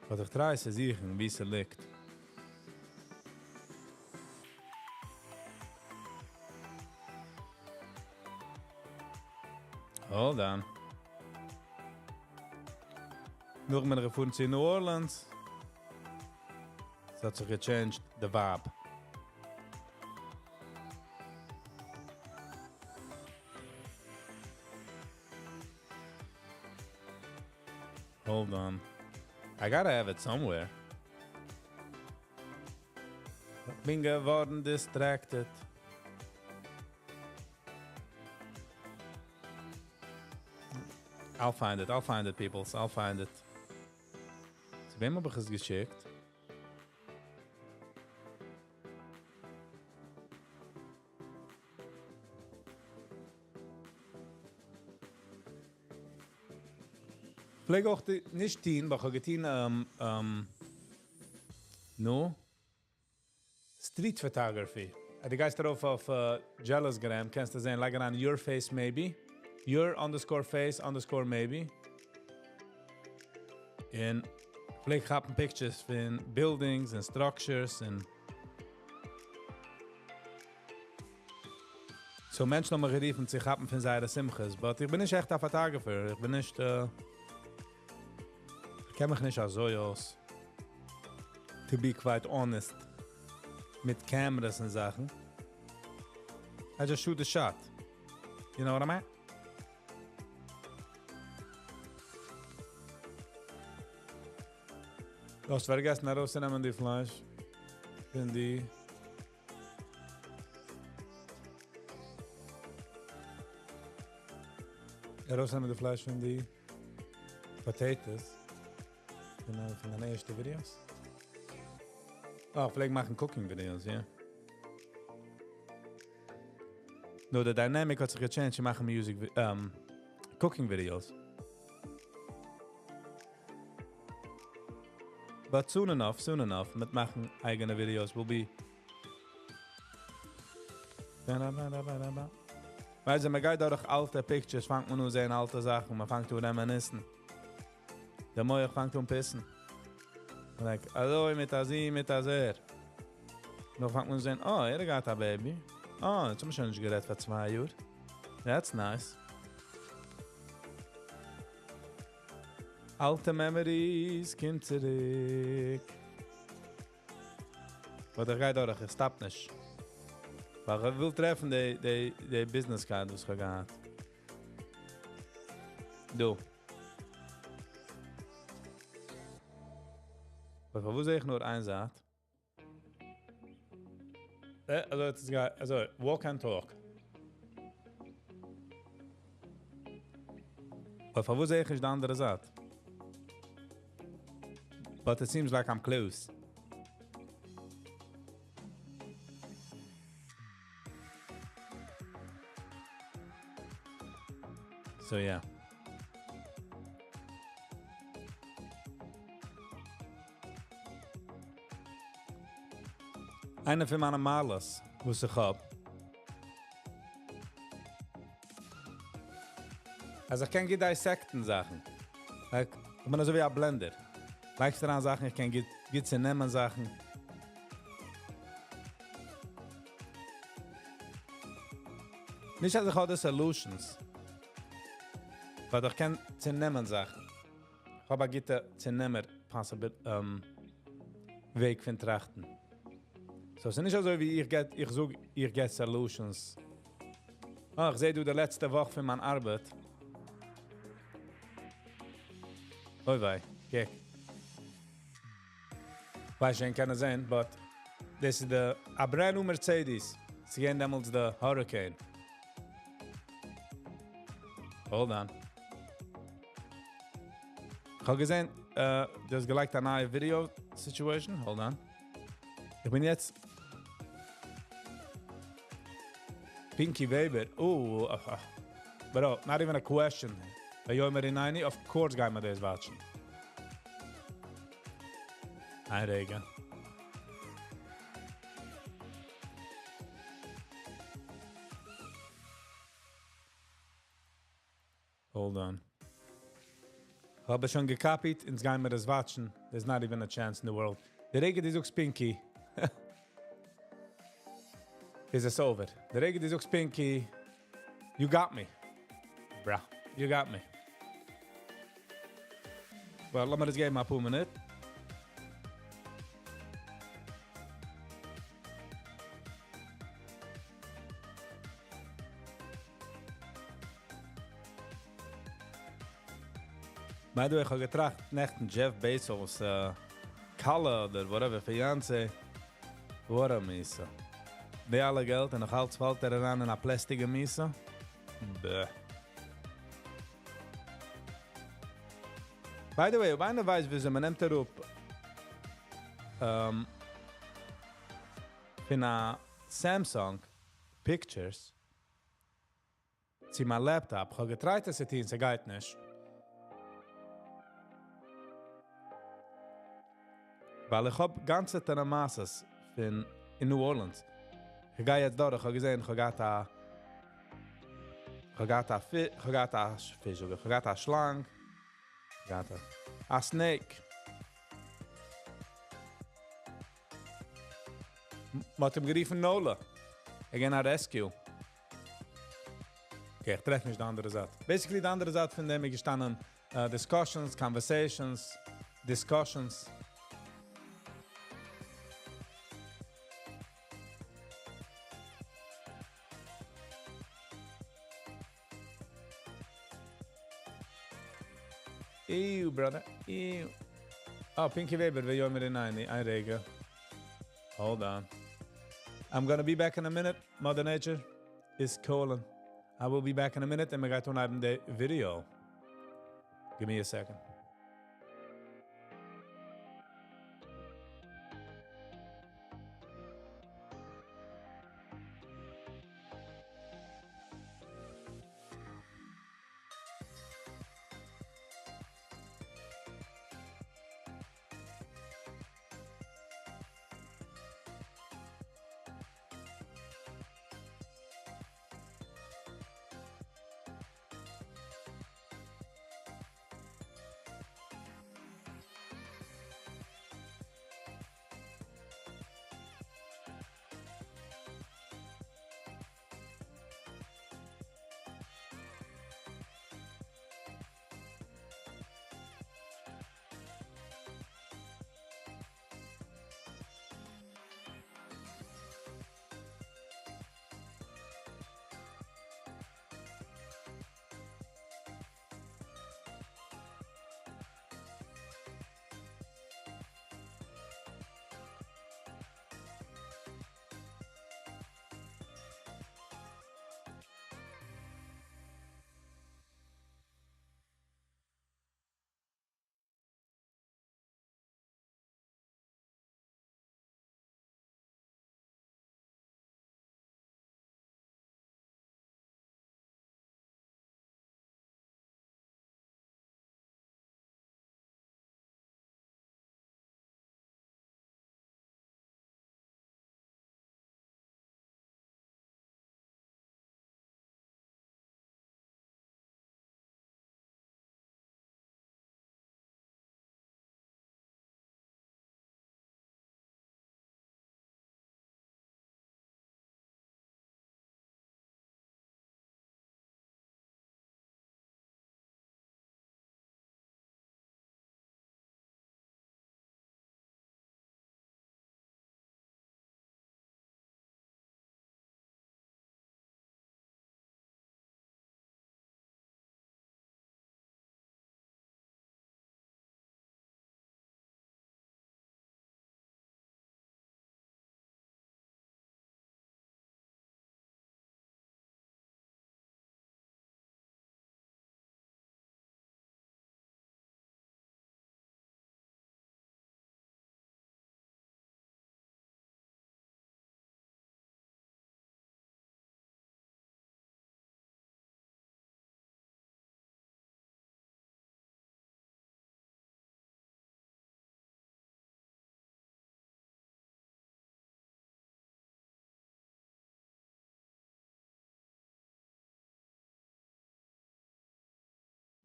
A: But איך try צו זוכן, ווי ס'ליגט. Hold on. נאך בין איך געפארן צו New Orleans. עס האט זיך gechanged, the vibe. Hold on. I gotta have it somewhere. בין געווארן distracted. I'll find it. I'll find it, people. I'll find it. צו וועם האב איך עס געשיקט? פלעג אויך די, נישט טון, אבער איך האב געטון, no? Street photography. דו גייסט ארויף אויף Jealousgram, קענסטו זען, לייג אריין your face maybe. Your underscore face underscore maybe. און פלעג כאפן pictures פון buildings and structures and so מענטשן האבן מיך גערופן צו כאפן פון זייערע שמחות, but איך בין נישט עכט א photographer. איך בין נישט, איך קען מיך נישט אזוי אויס. To be quite honest. מיט cameras און זאכן. I just shoot the shot. You know what I mean? דו האסט פארגעסן ארויסצונעמען די פלייש. פון די ארויסנעמען די פלייש פון די potatoes. פון דיינע ערשטע videos. Oh, איך פלעג מאכן cooking videos, yeah. No, the dynamic האט זיך gechanged צו מאכן music, cooking videos. But soon enough, soon enough, מיט מאכן אייגענע videos will be. ווייל מען גייט דורך אלטע pictures, פאנגט מען אן זען אלטע זאכן, מען פאנגט אן reminisce'ן. דער מוח פאנגט אן פיסן. Like, אזוי מיט אזי, מיט אזער. נאך פאנגט מען אן זען, אה, ער האט געהאט א baby. אה, יעצט האבן מיר שוין נישט גערעדט פאר צוויי יאר. That's nice. אלטע memories קומט צוריק. But איך גיי דורך, איך stop נישט. ווייל איך וויל טרעפן די, די, די business card, וואס איך האב געהאט. דא. But וואו זע איך נאר איין זייט? אזוי האט עס גע- אזוי, walk and talk. But וואו זע איך נישט די אנדערע זייט? But it seems like I'm close. So yeah. איינע פון מיינע מעלות, וואס איך האב. אז איך קען גוט dissecten זאכן. Like, איך בין אזוי ווי א blender. לייגסט אריין זאכן, איך קען גוט, גוט צונעמען זאכן. נישט אז איך האב די solutions. But איך קען צונעמען זאכן. איך האב א גוטע צונעמער possible, וועג פון טראכטן. So, עס איז נישט אזוי ווי איך get, איך זוך, איך get solutions. אה, איך זע דא די לעצטע וואך פון מיין ארבעט. אוי וויי, קוק. ווייס נישט, קען זיין, but this is the a brand new Mercedes. ס'איז געווען דעמאלטס the Hurricane. Hold on. איך האב געזען, דו האסט געלייגט א נייע video situation. Hold on. איך בין יעצט Pinky Weber. Oh, bro, not even a question. ויאמר הנני, of course גייען מיר דאס watchen. איין רגע. Hold on. האב איך שוין געקאפיט, אונז גייען מיר דאס watchen. There's not even a chance in the world. דער רגע דו זאגסט Pinky. איז עס over. דער רגע דו זאגסט Pinky, you got me. Bruh, you got me. Well, לאמיר דאס געבן א פאר מינוט. By the way, איך האב געטראכט, נעכטן Jeff Bezos, כלה אדער whatever, fiancé. What a מעשה. די אלע געלט און נאך אלץ פאלט ער אריין אין א פלעסטיגע מעשה. Bleh. By the way, אויב איינער ווייסט, וויאזוי מען נעמט אראפ פון א Samsung Pictures צו מיין laptop. איך האב געטרייט עס צו טון, ס'גייט נישט. ווייל איך האב גאנצע מעשות פון אין New Orleans. איך גיי יעצט דורך, איך האב געזען, איך האב געהאט א איך האב געהאט א איך האב געהאט א פיש, איך האב געהאט א שלאנג. איך האב געהאט א snake. מ'האט אים גערופן Nola. Again, a rescue. Okay, איך טרעף נישט די אנדערע זייט. Basically, די אנדערע זייט פון דעם איז געשטאנען, discussions, conversations, discussions. Ew, brother. Ew. Oh, Pinky Weber, ויאמר הנני. איין רגע. Hold on. I'm going to be back in a minute. Mother Nature is calling. I will be back in a minute and מ'גייט אנהייבן די video. Give me a second.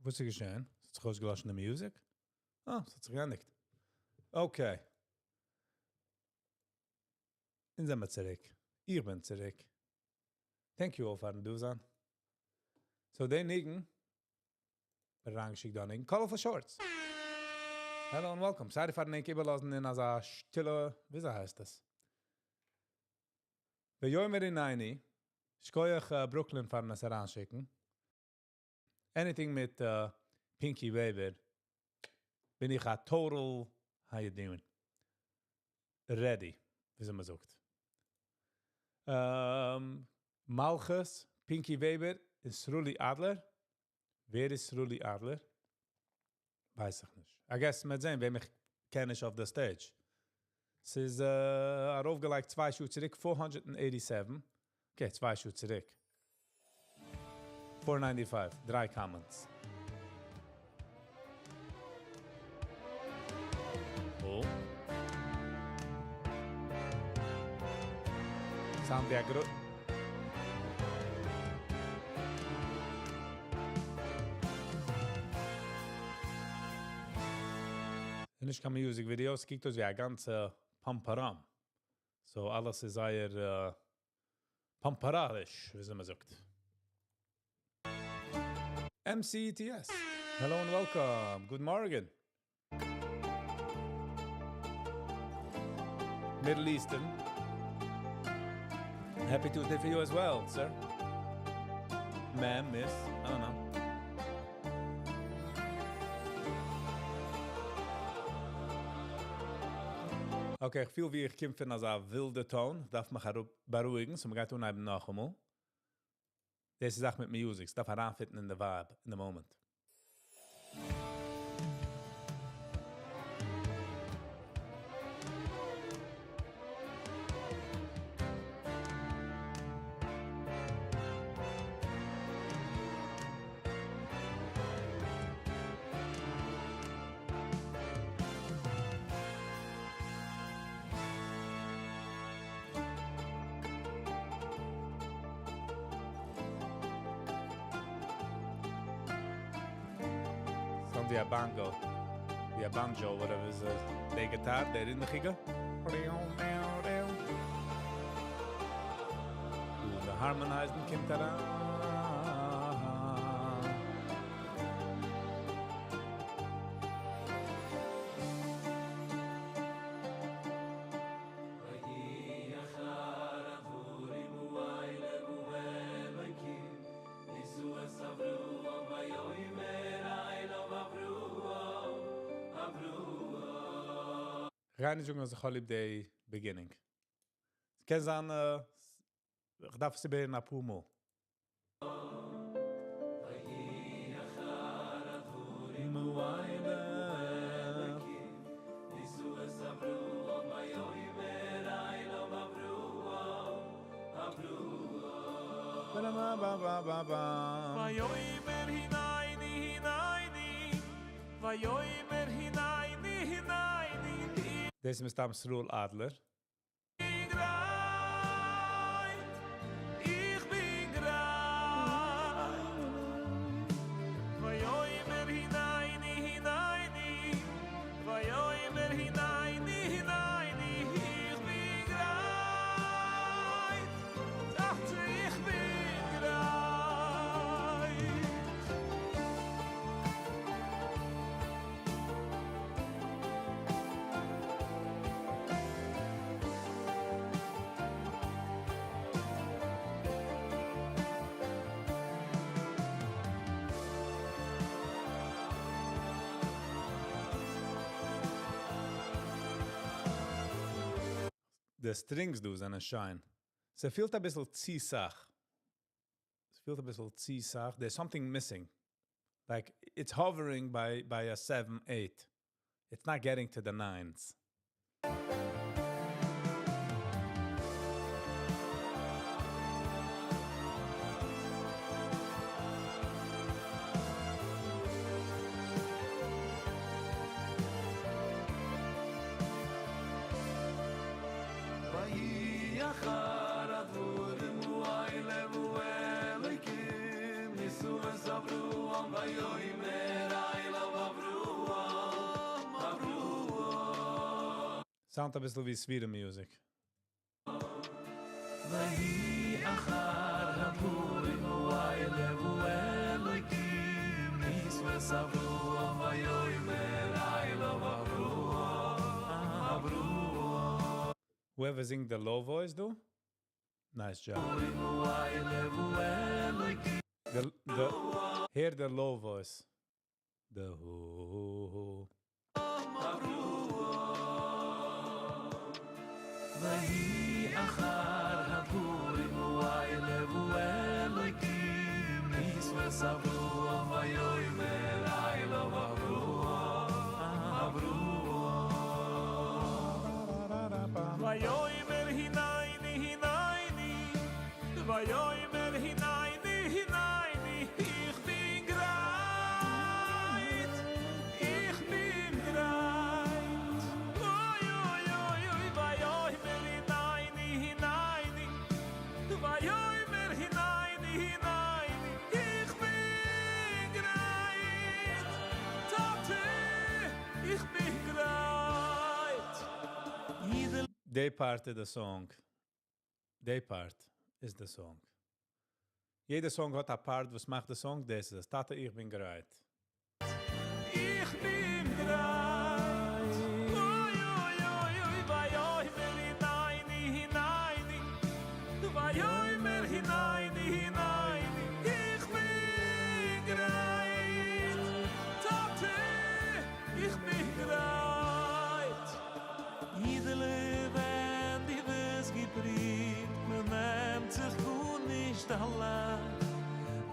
A: וואס איז געשען? ס'האט זיך אויסגעלאשן די music? אה, ס'האט זיך געענדיגט. Okay. אונז זעמיר צוריק. איך בין צוריק. Thank you all פארן דא זיין. So די ניגון, אריינגעשיקט דא א ניגון. Colorful Shorts. Hello and welcome. Sorry פארן ענק איבערלאזן אין אזא שטילע, וויאזוי הייסט עס? ויאמר הנני, שכוח Brooklyn פארן עס אריינשיקן. Anything מיט Pinky Weber בין איך א total, how you doing? Ready, וויאזוי מען זאגט. מלכות, Pinky Weber און Sruli Adler. ווער איז Sruli Adler? ווייס איך נישט. I guess מ'וועט זען, וועם איך קען נישט אויף די stage. ס'איז ארויפגעלייגט צוויי שעה צוריק, 487. Okay, צוויי שעה צוריק. 495, דריי comments. Oh. Sound ווי א גרו... נישט קיין music video, עס קוקט אויס ווי א גאנצע פאמפאראם. So אלעס איז זייער פאמפאראריש, ווי מען זאגט. MCTS. Hello and welcome. Good morning. Middle Eastern. Happy Tuesday for you as well, sir. Ma'am, miss, I don't know. Okay, איך פיל ווי איך קום פון אזא ווילדע tone. איך דארף מיך בארואיגן, so מ'גייט אנהייבן נאכאמאל. דאס איז זאך מיט music. ס'דארף אריינפיטן אין די vibe, in the moment. Sound ווי א bongo, ווי א banjo, whatever is די guitar, די רינדעכיגע. די harmonizing קומט אריין. כ'גיי נישט זאגן אז איך האב ליב די beginning. ס'קען זיין, איך דארף עס איבערהערן אפאר מאל.
B: ויאמר הנני הנני ויאמר הנני הנני
A: דאס איז מסתם Srul Adler.
B: גרייט, איך בין גרייט. ויאמר הנני הנני ויאמר הנני הנני איך בין גרייט, טאטע איך בין גרייט.
A: די strings דא זענען שיין. ס'פעלט א ביסל צו סאך. ס'פעלט א ביסל צו סאך. There's something missing. Like it's hovering by a 7, 8. It's not getting to the nines.
B: ויהי אחר הדברים האלה ואלוקים ניסו את אברהם ויאמר
A: Sound א ביסל ווי סוויטע music.
B: ויהי אחר הדברים האלה האלוקים ניס את אברהם ויאמר אליו אברהם אברהם
A: Whoever sing the low voice do? Nice job. The hear the low voice. The ho.
B: ויהי אחר הדברים האלה האלוקים ניס את אברהם ויאמר אליו אברהם אברהם ויאמר הנני הנני ויאמר הנני הנני איך בין גרייט איך בין גרייט אוי אוי אוי אוי ויאמר הנני הנני ויאמר הנני הנני איך בין גרייט טאטע איך בין גרייט יעדער
A: They part of the song. They part is the song. יעדע song האט א part, וואס מאכט the song, דאס איז עס. טאטע, איך בין גרייט.
B: איך בין גרייט. אוי, אוי, אוי, אוי, ויאמר הנני, הנני. ויאמר הנני, הנני. איך בין גרייט. טאטע, איך בין גרייט. יידעלע, ווען דו ווערסט געפרואווט, מען נעמט זיך גארנישט אליין.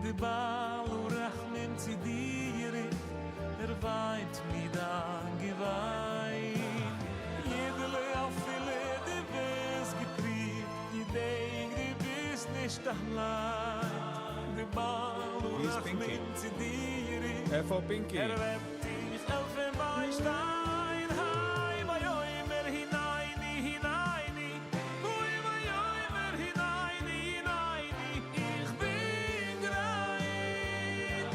B: דער בעל הרחמים צו דיר, ער וויינט מיט דיין געוויין. יידעלע, אפילו דו ווערסט געפרואווט, געדענק, דו ביסט נישט אליין. דער בעל
A: Who's Pinky?
B: הרחמים צו דיר,
A: איפה Pinky?
B: ער וועט דיך העלפן ביישטיין. היי, ויאמר הנני, הנני. אוי, ויאמר הנני, הנני. איך בין גרייט.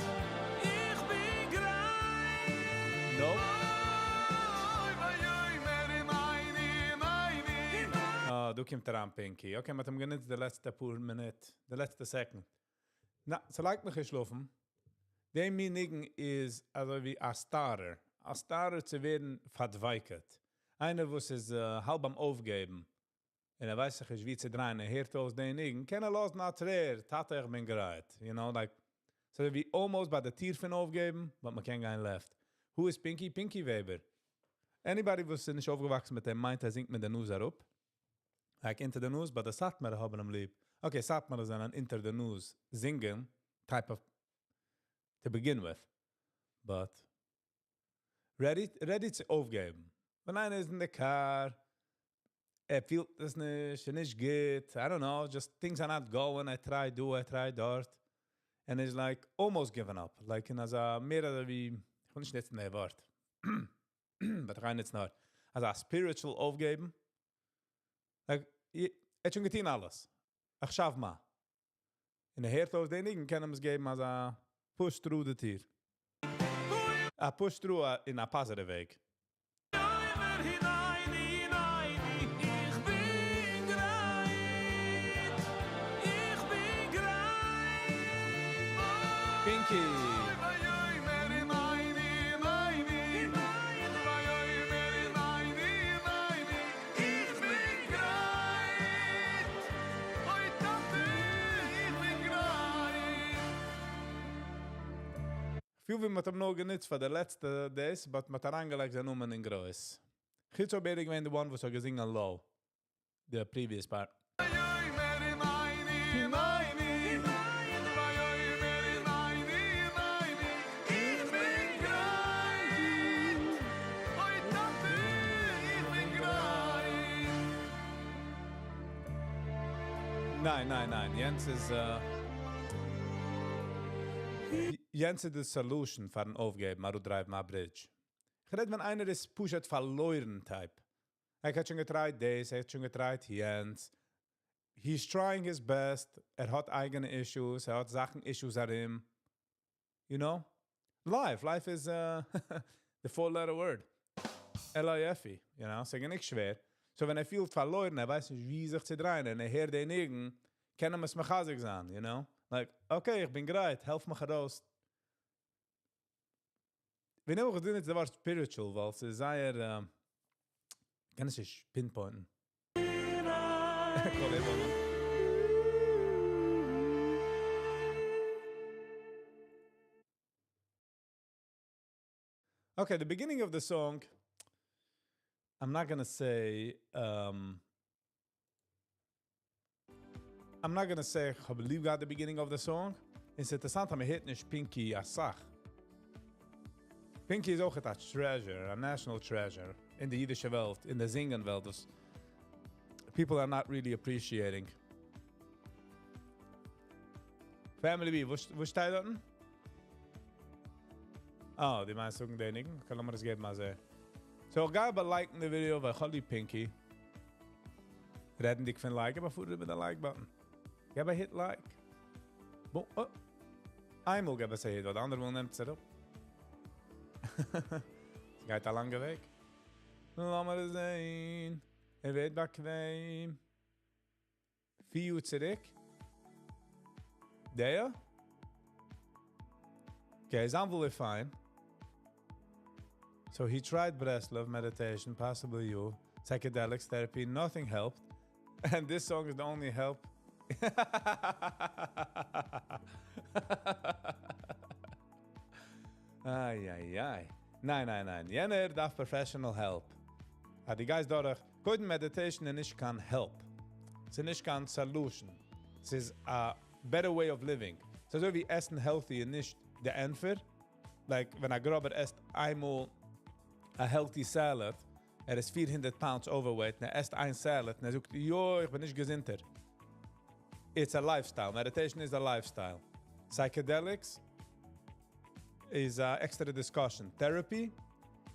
B: איך בין גרייט.
A: No.
B: אוי, ויאמר הנני, הנני.
A: אה, דא קומט אריין Pinky. Okay, מ'האט אים גענוצט די לעצטע פאר מינוט, די לעצטע second. נא, ס'לייגט מיך געשלאפן. דער מין ניגון איז אזוי ווי א starter. א starter צו ווערן פארדביקות'ט. איינער, וואס איז האלב ביים אויפגעבן. און ער ווייסט זיך נישט, ווי צו דרייען. ער הערט אויס דעם ניגון. קען ער לאזן א טרער. טאטע, איך בין גרייט. Like, so ווי almost ביי דער טיר פון אויפגעבן, but מען קען גיין left. Who is Pinky? Pinky Weber. Anybody וואס איז נישט אויפגעוואקסן מיט דעם מיינט, ער זינגט מיט דער נאז אראפ. Like אונטער די נאז, but די סאטמארער האבן אים ליב. Okay, סאטמארער זענען אונטער די נאז singing type of to begin with. But ready צו אויפגעבן. ווען איינער איז אין די car, ער פילט עס נישט, ער נישט גוט, I don't know, just things are not going, I try דא, I try דארט. And is like almost given up. Like אין אזא מער אדער ווי, איך וויל נישט נוצן דער ווארט. But איך גיי נוצן נאר. אזא spiritual אויפגעבן. Like, ער האט שוין געטון אלעס. עכשיו מה. און ער הערט אויס דעם ניגון, קען אים עס געבן אזא push through די טיר. א push through אין א positive וועג.
B: ויאמר הנני, הנני, איך בין גרייט. איך בין גרייט.
A: Pinky!
B: ויאמר הנני, הנני. ויאמר הנני, הנני. איך בין גרייט. אוי, טאטע, איך בין גרייט.
A: פיל ווי מ'האט אים נאר גענוצט פאר די לעצטע days, but מ'האט אריינגעלייגט זיין נאמען אין גרויס. חוץ אויב ער איז געווען the one וואס האט געזינגען low. The previous part.
B: ויאמר הנני, הנני. ויאמר הנני, הנני. איך בין גרייט. אוי, טאטע, איך בין גרייט.
A: ניין, ניין, ניין. יענץ איז, יענץ איז the solution פארן אויפגעבן, אראפדרייוון א bridge. איך רעד, ווען איינער איז פשוט פארלוירן type. ער האט שוין געטרייט דאס, ער האט שוין געטרייט יענץ. He's trying his best. ער האט אייגענע issues, ער האט זאכן issues ארום. You know? Life. Life is the four-letter word. LIFE, you know, ס'איז גענוג שווער. So ווען ער פילט פארלוירן, ער ווייסט נישט ווי זיך צו דרייען, און ער הערט די ניגון, קען אים עס מחזק זיין, you know? Like, okay, איך בין גרייט, העלף מיך ארויס. ווי נאר איך זאג נישט די ווארט spiritual, ווייל ס'איז זייער, קען עס נישט pinpoint ן. Okay, the beginning of the song, I'm not gonna say, I'm not gonna say איך האב ליב געהאט the beginning of the song. און ס'איז אינטערעסאנט אז מ'הערט נישט Pinky אסאך. Pinky איז אויך א treasure, א national treasure אין די אידישע וועלט, אין די זינגען וועלט, וואס people are not really appreciating. Family B, וואו שטייט דארטן? אה, דו מיינסט זאגן די ניגון? Okay, לאמיר עס געבן א זע. So, איך גיי אבער like ן די ווידעא, ווייל איך האב ליב Pinky. רעדנדיג פון like, געב א פאר איבער די like button. געב א hit like. Boom, oh. איינמאל געב עס א hit, ווייל די אנדערע מאל נעמט עס אראפ. עס גייט א לאנגע וועג. לאמיר זען. ער ווערט באקוועם. 4 יאר צוריק. דער? Okay, Zanvil is fine. So he tried Breslov meditation, possibly you, psychedelics therapy, nothing helped. And this song is the only help. איי, איי, איי. ניין, ניין, ניין. יענער דארף professional help. אז דו גייסט דורך, קודם meditation איז נישט קיין help. ס'איז נישט קיין solution. ס'איז a better way of living. ס'איז אזוי ווי עסן healthy איז נישט די ענטפער. Like, ווען א גראבער עסט איינמאל א healthy salad, ער איז 400 pounds overweight, און ער עסט איין salad, און ער זאגט, יו, איך בין נישט געזונטער. It's a lifestyle. Meditation is a lifestyle. Psychedelics איז א עקסטערע discussion. Therapy,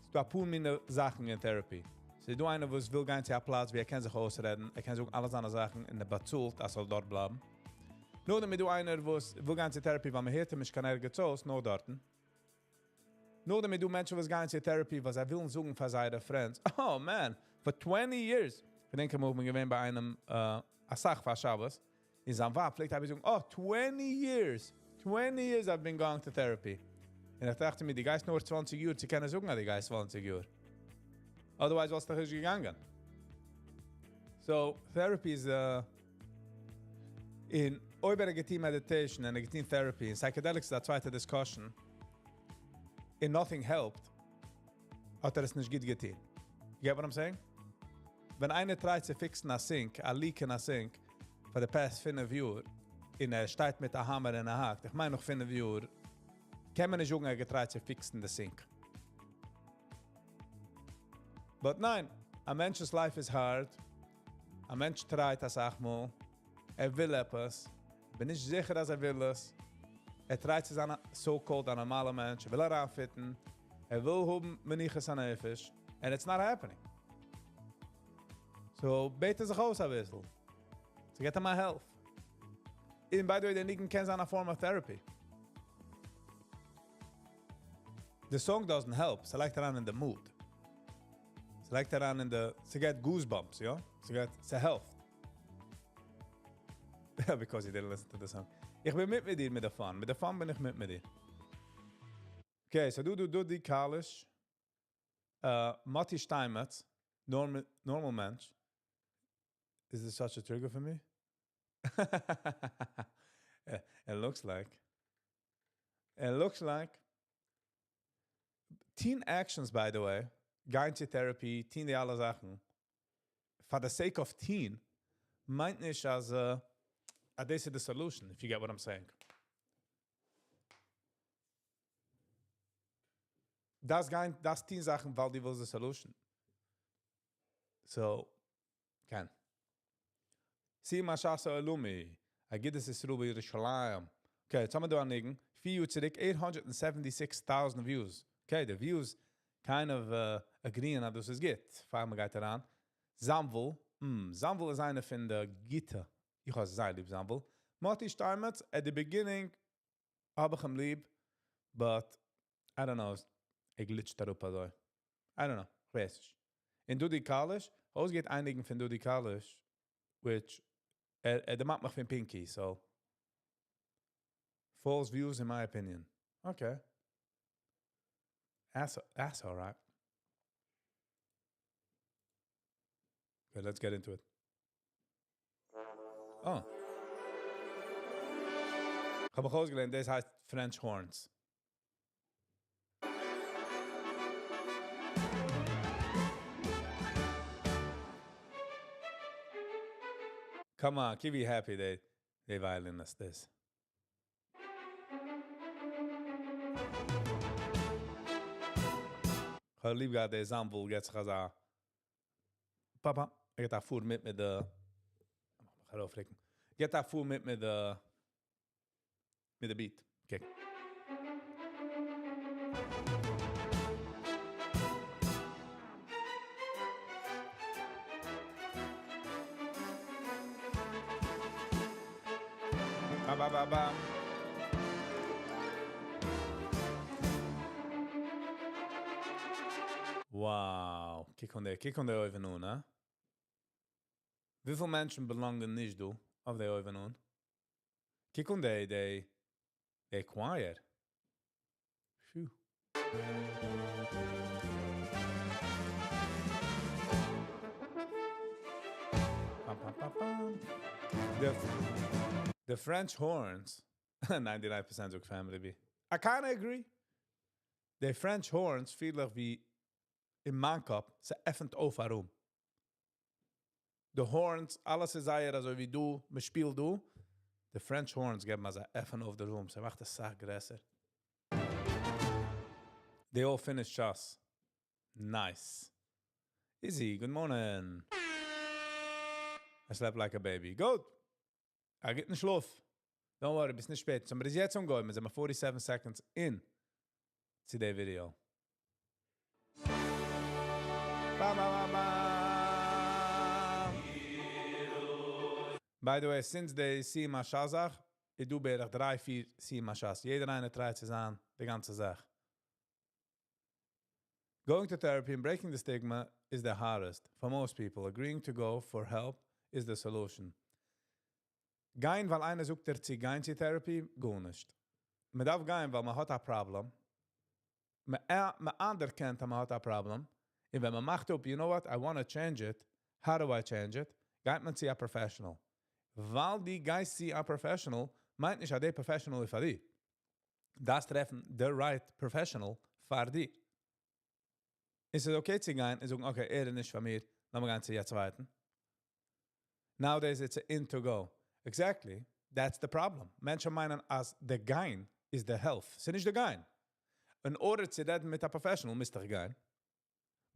A: ס'דא אפאר מיני זאכן אין therapy. ס'איז דא איינער וואס וויל גיין צו א פלאץ וואו ער קען זיך אויסרעדן, ער קען זאגן אלע זיינע זאכן און ער באצאלט, אז ער זאל דארט בלייבן. נאכדעם איז דא איינער וואס וויל גיין צו therapy, ווייל מען הערט אים נישט קיין ערגעץ אויס, נאר דארטן. נאכדעם איז דא מענטשן וואס גייען צו therapy, ווייל זיי ווילן זאגן פאר זייערע friends, oh man, for 20 years. איך געדענק אמאל, איך בין געווען ביי איינעם, אסאך פאר שבת, און זיין ווייב פלעגט אייביג זאגן, oh, 20 years, 20 years I've been going to therapy. און איך טראכט מיר, דו גייסט נאר 20 יאר צו קענען זאגן, אז דו גייסט 20 יאר. Otherwise וואלסטו דאך נישט געגאנגען. So, therapy איז, און אויב ער האט געטון meditation און ער האט געטון therapy, און psychedelics איז א צווייטע discussion, and nothing helped, האט ער עס נישט גוט געטון. You get what I'm saying? ווען איינער try ט צו fix ן א sink, א leak אין א sink, for the past 5 יאר, און ער שטייט מיט א האמער און ער האקט, איך מיין נאך 5 יאר, קען מען נישט זאגן, ער האט גע try ט צו fix ן די sink. But ניין, א מענטש'ס life is hard. א מענטש try ט אסאך מאל. ער וויל עפעס. בין נישט זיכער, אז ער וויל עס. ער try ט צו זיין א so-called א נארמאלער מענטש. ער וויל אריינfit ן. ער וויל האבן מנוחת הנפש. And it's not happening. So, בעט ער זיך אויס א ביסל. To get him a help. And by the way, דער ניגון קען זיין a form of therapy. The song doesn't help. ס'לייגט אריין in the mood. ס'לייגט אריין in the... ס'געט goosebumps, יא? ס'געט... ס'העלפט. Because he didn't listen to the song. איך בין מיט מיט דיר מיט די fun. מיט די fun בין איך מיט מיט דיר. Okay, so דו, דו, דו, די Kalish. Matti Steinmetz, normal, normal מענטש. Is this such a trigger for me? It looks like. It looks like. טון actions, by the way, גיין צו therapy, טון די אלע זאכן, for the sake of טון, מיינט נישט אז דאס איז the solution, if you get what I'm saying. דאס גיין, דאס טון זאכן, ווייל דו ווילסט the solution. So, קען. סי מה שעשה אלומי, אגודת ישראל בירושלים. Okay, יעצט האבן מיר דא א ניגון. 4 יאר צוריק, 876,000 views. Okay, the views kind of agree ן אז דאס איז גוט. פאר מען גייט אריין. Zamvel, Zamvel איז איינער פון די גוטע. איך האב זייער ליב Zamvel. Matti Steinmetz, at the beginning, האב איך אים ליב, but I don't know, ער glitch ט אראפ אזוי. I don't know. כ'ווייס נישט. און דודי קאליש, אויסגעהערט איין ניגון פון דודי קאליש, which ער דערמאנט מיך פון Pinky, so. False views in my opinion. Okay. That's alright. Okay, let's get into it. Oh. כ'האב מיך אויסגעלערנט, דאס הייסט French horns. Come on, keep me happy they violinist this. כ'האב ליב געהאט די זאנוויל געט זיך אזא פאפא, ער גייט א פאר מיט מיט די איך ארויפריקן. גייט א פאר מיט מיט די מיט די beat. Okay. Ba, ba, ba, ba. Wow. קוק אן די, קוק אן די אויבן אן, הא? וויפיל מענטשן belong ען נישט דא אויף די אויבן אן? קוק אן די, די, די choir. Phew. Bam, bam, bam, bam. The French horns, 99% זאגט Family B. I kinda agree. The French horns פיל איך ווי אין מיין קאפ, ס'עפנט אויף א room. The horns, אלעס איז זייער אזוי ווי דא, מען שפילט דא. The French horns געבן אזא עפן אויף the room, ס'מאכט עס אסאך גרעסער. They all finished ש"ס. Nice. Izzy, good morning. I slept like a baby. Good. א גוטן שלאף. Don't worry, ביסט נישט שפעט. מיר זענען יעצט אנגעהויבן. מיר זענען 47 seconds in צו די video. Ba, ba, ba, ba. By the way, since די סיום הש"ס זאך, איז דא בערך דריי, פיר סיום הש"ס. יעדער איינער try ט צו זיין די גאנצע זאך. Going to therapy and breaking the stigma is the hardest. For most people, agreeing to go for help is the solution. גיין, ווייל איינער זאגט דיר צו גיין צו therapy, גארנישט. מען דארף גיין, ווייל מען האט א problem. מען אנערקענט, מען האט א problem. און ווען מען מאכט אפ, you know what, I want to change it, how do I change it? גייט מען צו א professional. ווייל דו גייסט צו א professional, מיינט נישט, אז דער professional איז פאר דיר. דארפסט טרעפן the right professional פאר דיר. איז עס okay צו גיין און זאגן, okay, ער איז נישט פאר מיר, לאמיר גיין צו א צווייטן. Nowadays it's in to go. Exactly. That's the problem. מענטשן מיינען, אז די גיין איז the help. ס'איז נישט די גיין. In order צו רעדן מיט א professional, מוזטו גיין.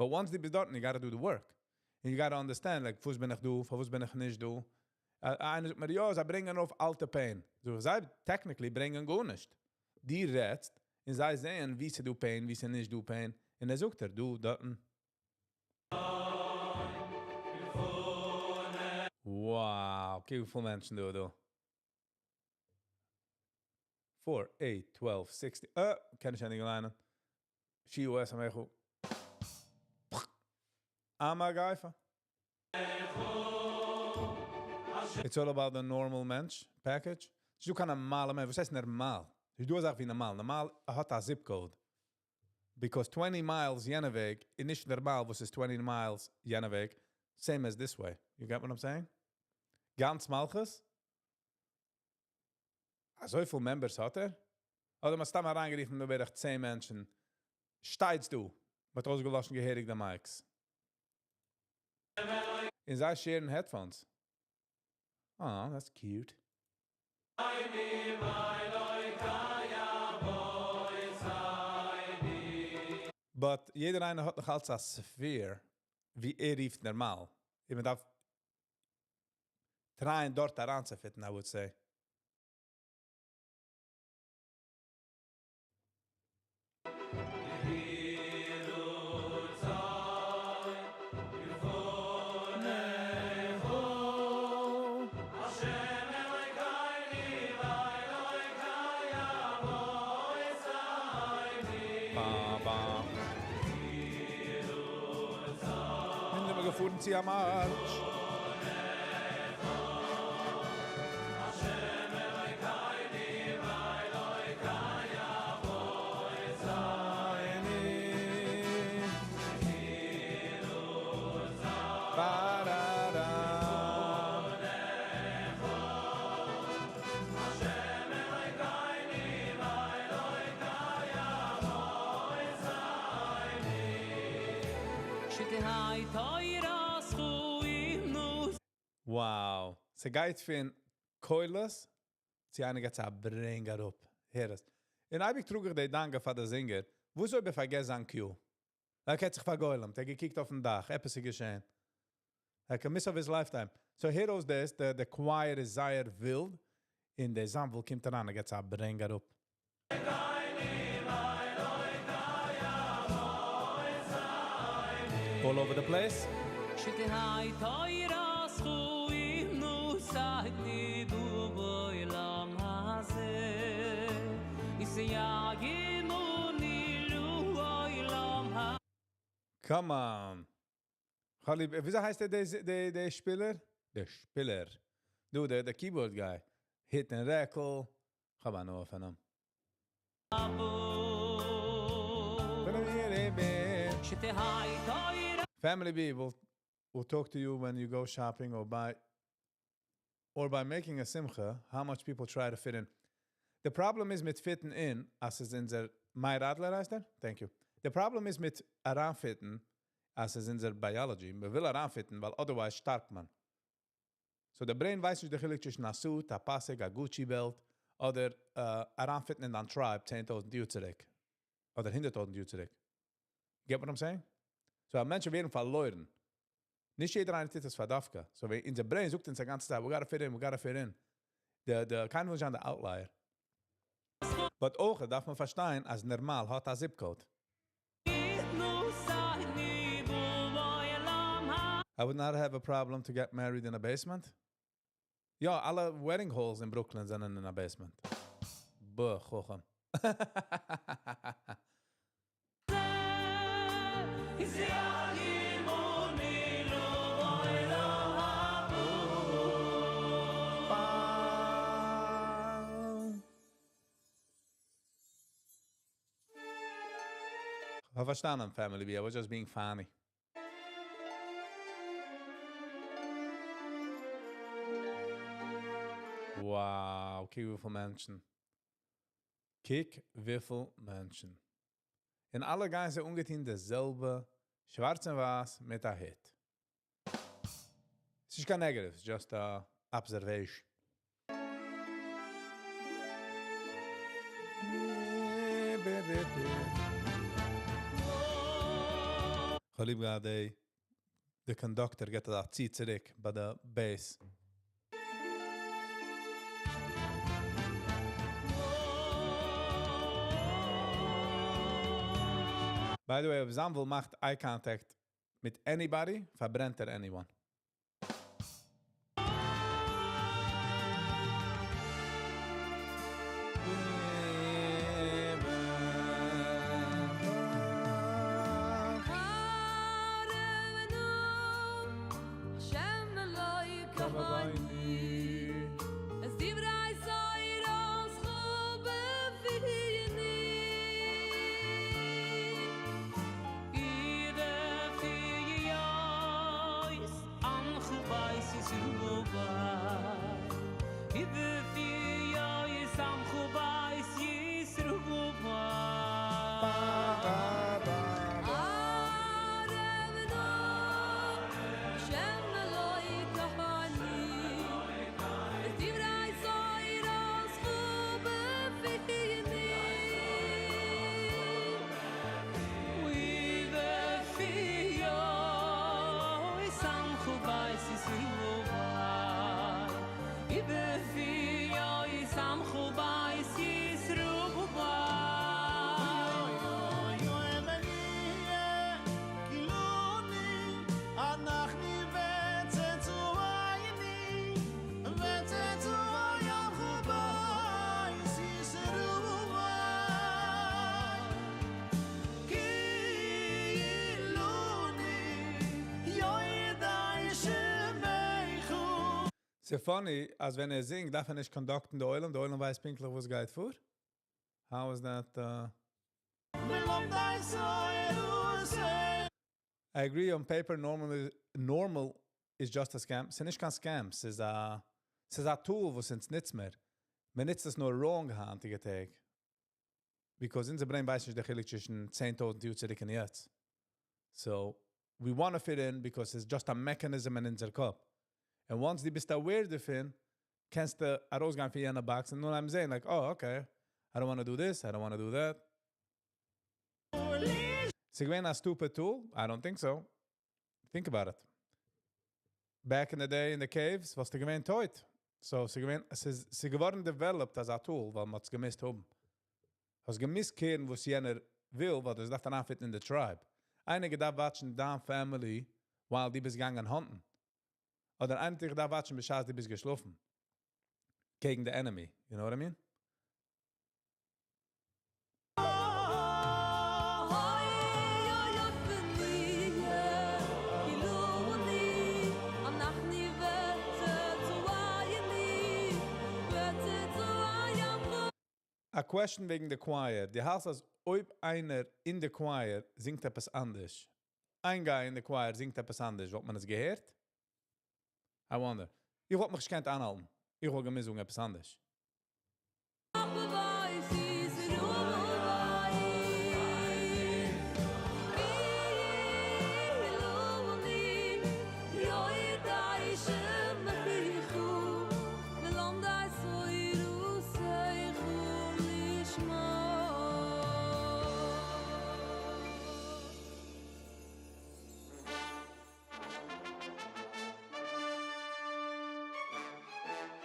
A: But once דו ביסט דארט, you gotta do the work. And you gotta understand, like, וואס בין איך דא, וואס בין איך נישט דא. איינער זאגט מיר, יא, זיי ברענגען אויף אלטע pain. So, זיי technically ברענגען גארנישט. דו רעדסט, און זיי זעען, ווי ס'דא pain, ווי ס'נישט דא pain. און ער זאגט דיר, דא, דארטן. Wow, קוק וויפיל מענטשן דא דא. 4, 8, 12, 16. קען איך נישט ליינען. שיעור עשר א מגיפה. It's all about the normal מענטש package. דו קיין נארמאלע מענטש. וואס הייסט נארמאל? דו זאגסט ווי נארמאל. נארמאל האט א zip code. Because 20 miles יענע וועג איז נישט נארמאל, וואס איז 20 miles יענע וועג. Same as this way. You get what I'm saying? גאנץ מלכות? אזויפיל members האט ער? אדער מ'האט סתם אריינגערופן נאר בערך 10 מענטשן. שטייטס דא. מ'האט אויסגעלאשן געהעריג די mics. און זיי share ן headphones. Oh, that's cute. But יעדער איינער האט נאך אלץ א sphere, ווי ער רופט נארמאל. מען דארף try ען דארט אריינצו fit ן, I would say. Ba, ba. פארן צו א march. Wow. ס'גייט פון קולות צו איינער גייט א ברענג אראפ. הער עס. און אייביג טראג איך די דאגה פאר די singer. וואס אויב ער פארגעסט זיין cue? ער האט זיך פארגוילמט. ער געקוקט אויפן דאך. עפעס איז געשען. Like a miss of his lifetime. So הער אויס דאס, the choir איז זייער ווילד. און דער זאנוויל קומט אריין, ער גייט א ברענג אראפ. All over the place. Come on. Khalib, וויאזוי הייסט דער, דער, דער, דער שפילער? דער שפילער. דו, דער, דער keyboard guy. היט און רעקל. כ'האב הנאה פון אים. Family B will talk to you when you go shopping or by making a simcha, how much people try to fit in. The problem איז מיט fitting in, אז ס'איז אונזער Meir Adler הייסט ער? Thank you. The problem איז מיט אריינפיטן, אז ס'איז אונזער biology, מען וויל אריינפיטן, ווייל otherwise שטארבט מען. So דער brain ווייסט נישט די חילוק צווישן א suit, א פאסיג, א Gucci belt, אדער אריינפיטן אין דיין tribe 10,000 יאר צוריק. אדער 100,000 יאר צוריק. Get what I'm saying? So מענטשן ווערן פארלוירן. נישט יעדער איינער טוט עס פאר דווקא. So ווען אונזער brain זאגט אונז די גאנצע צייט, we gotta fit in, we gotta fit in. דער קיינער וויל זיין דער outlier. But אויך דארף מען פארשטיין, אז נארמאל האט א zip code. I would not have a problem to get married in a basement. יא, אלע wedding halls אין Brooklyn זענען in a basement. Buh, חכם. כ'האב פארשטאנען, Family B. I was just being funny. Wow, קוק וויפיל מענטשן. קוק וויפיל מענטשן. און אלע גייען זיי אנגעטון די זעלבע, שווארץ און ווייס מיט א הוט. ס'איז נישט קיין negative, it's just a observation. כ'האב ליב געהאט די conductor געט א צי צוריק ביי די bass. By the way, אויב זאנוויל מאכט eye contact מיט anybody, פארברענט ער anyone. ס'איז funny, אז ווען ער זינגט, דארף ער נישט conduct ן די עולם, די עולם ווייסט פונקטליך וואס גייט פאר. How is that? I agree, on paper, normally, normal is just a scam. ס'איז נישט קיין scam, ס'איז א tool, וואס אונז ניצן מיר. מען ניצט עס נאר wrong היינטיגע טעג. Because אונזער brain ווייסט נישט די חילוק צווישן 10,000 יאר צוריק און יעצט. So, we want to fit in because it's just a mechanism אין אונזער קאפ. And once דו ביסט aware דערפון, קענסטו ארויסגיין פון יענע box און נאר I'm saying like, "Oh, okay, I don't want to do this, I don't want to do that." ס'איז געווען א stupid tool? I don't think so. Think about it. Back in the day in the caves, וואלסטו געווען טויט. So, ס'איז געווארן developed as a tool, ווייל מ'האט עס געמוזט האבן. האסט געמוזט care ן, וואס יענער וויל, ווייל דאס דארף דאן fit in the tribe. איינער געדארפט watch ן דיין family, while דו ביסט געגאנגען hunt ן. אדער איינער געדארפט watch ן, בשעת דו ביסט געשלאפן. קעגן the enemy. You know what I mean? A question וועגן the choir. דו האלטסט אז אויב איינער אין the choir זינגט עפעס אנדערש. איין guy אין the choir זינגט עפעס אנדערש. וואלט מען עס געהערט? I wonder. איך וואלט מיך נישט געקענט אנהאלטן. איך וואלט געמוזט זאגן עפעס אנדערש.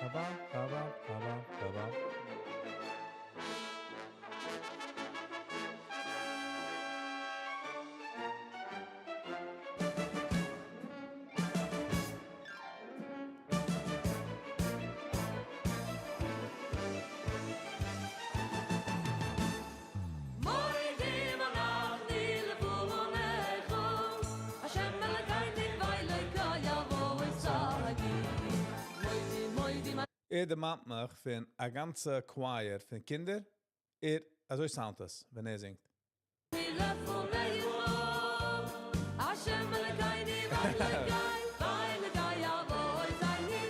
A: Ba ba ba ba ba ba ba.
C: מודים אנחנו לפניך, השם אלוקינו ואלוקי אבותינו. מודים מודים
A: ער דערמאנט מיך פון א גאנצע choir פון קינדער. ער, אזוי sound עס, ווען ער זינגט.
C: לפניך, השם אלוקינו ואלוקי ואלוקי אבותינו.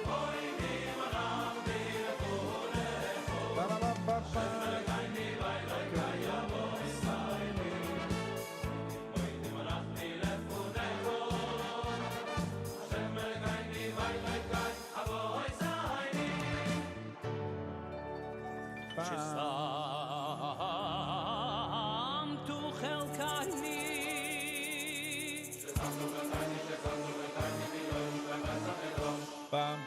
A: Ba, ba, ba, ba, ba. Ba.
D: ששמת חלקני.
A: Bam.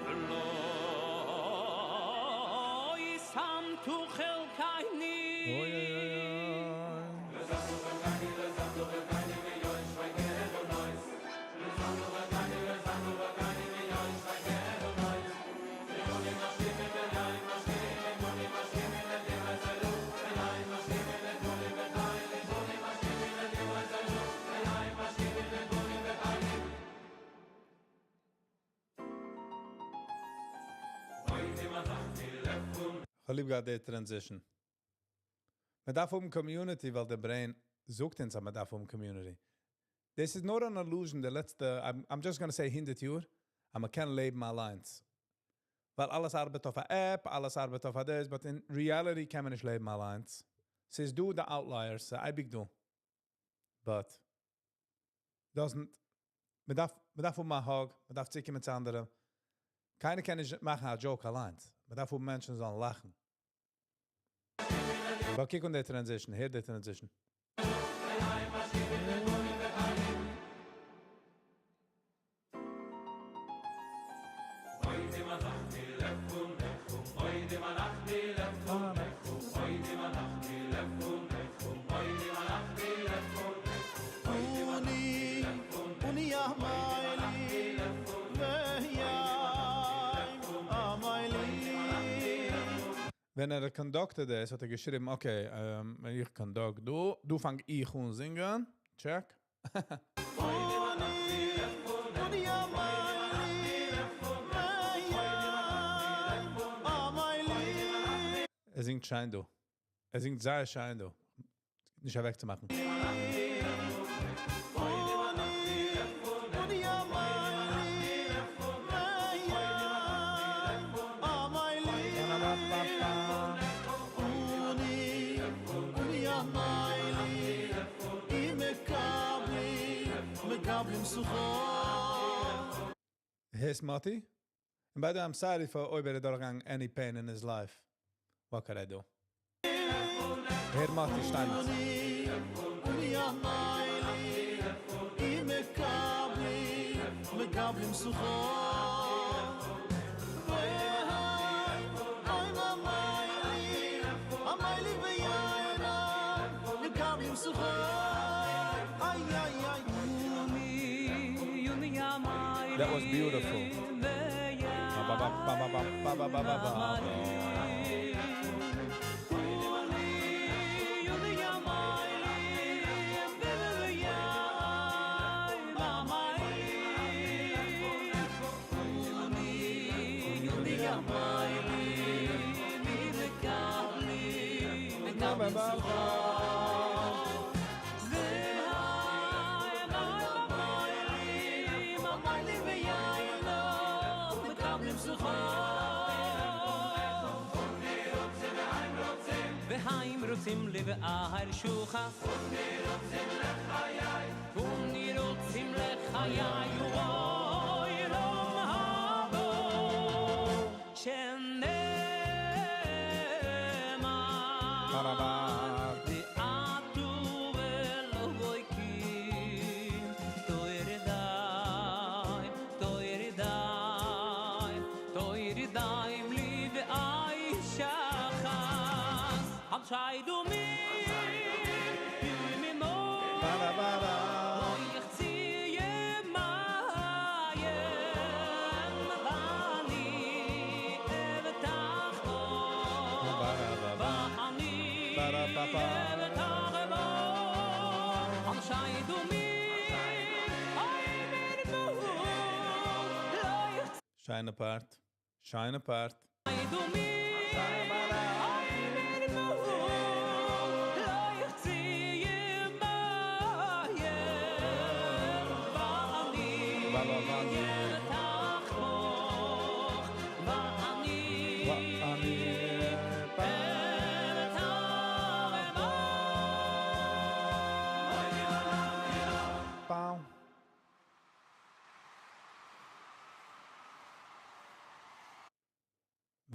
D: ולא שמתו חלקני.
A: Oy, oy, oy, oy. איך ליב גראד די transition. מען דארף האבן community, ווייל דער brain זאגט אונז, אז מען דארף האבן community. דאס איז נאר אן illusion, די לעצטע, I'm just gonna say 100 יאר, אז מען קען לעבן אליין. ווייל אלעס ארבעט אויף א app, אלעס ארבעט אויף א דאס, but in reality קען מען נישט לעבן אליין. ס'איז דא the outliers, ס'איז אייביג דא. But doesn't, מען דארף האבן א hug, מען דארף צוקומען צו אנדערע. קיינער קען נישט מאכן א joke אליין. מען דארף האבן מענטשן זאלן לאכן. אבער קוק אן די transition, הער די transition.
B: אוני, אוני המיילי, והים המיילי.
A: ווען ער conducted דאס, האט ער געשריבן, okay, ווען איך conduct דא, דא פאנג איך אן זינגען. Check.
B: אוני, אוני המיילי,
A: ער זינגט שיין דא. ער זינגט זייער שיין דא. נישט אוועקצומאכן. הערסט מאטי? And by the way, I'm sorry for אויב ער איז דורכגעגאנגען any pain in his life. What could I do? הער מאטי שטיינמעץ. That was beautiful. שיינע part. שיינע part.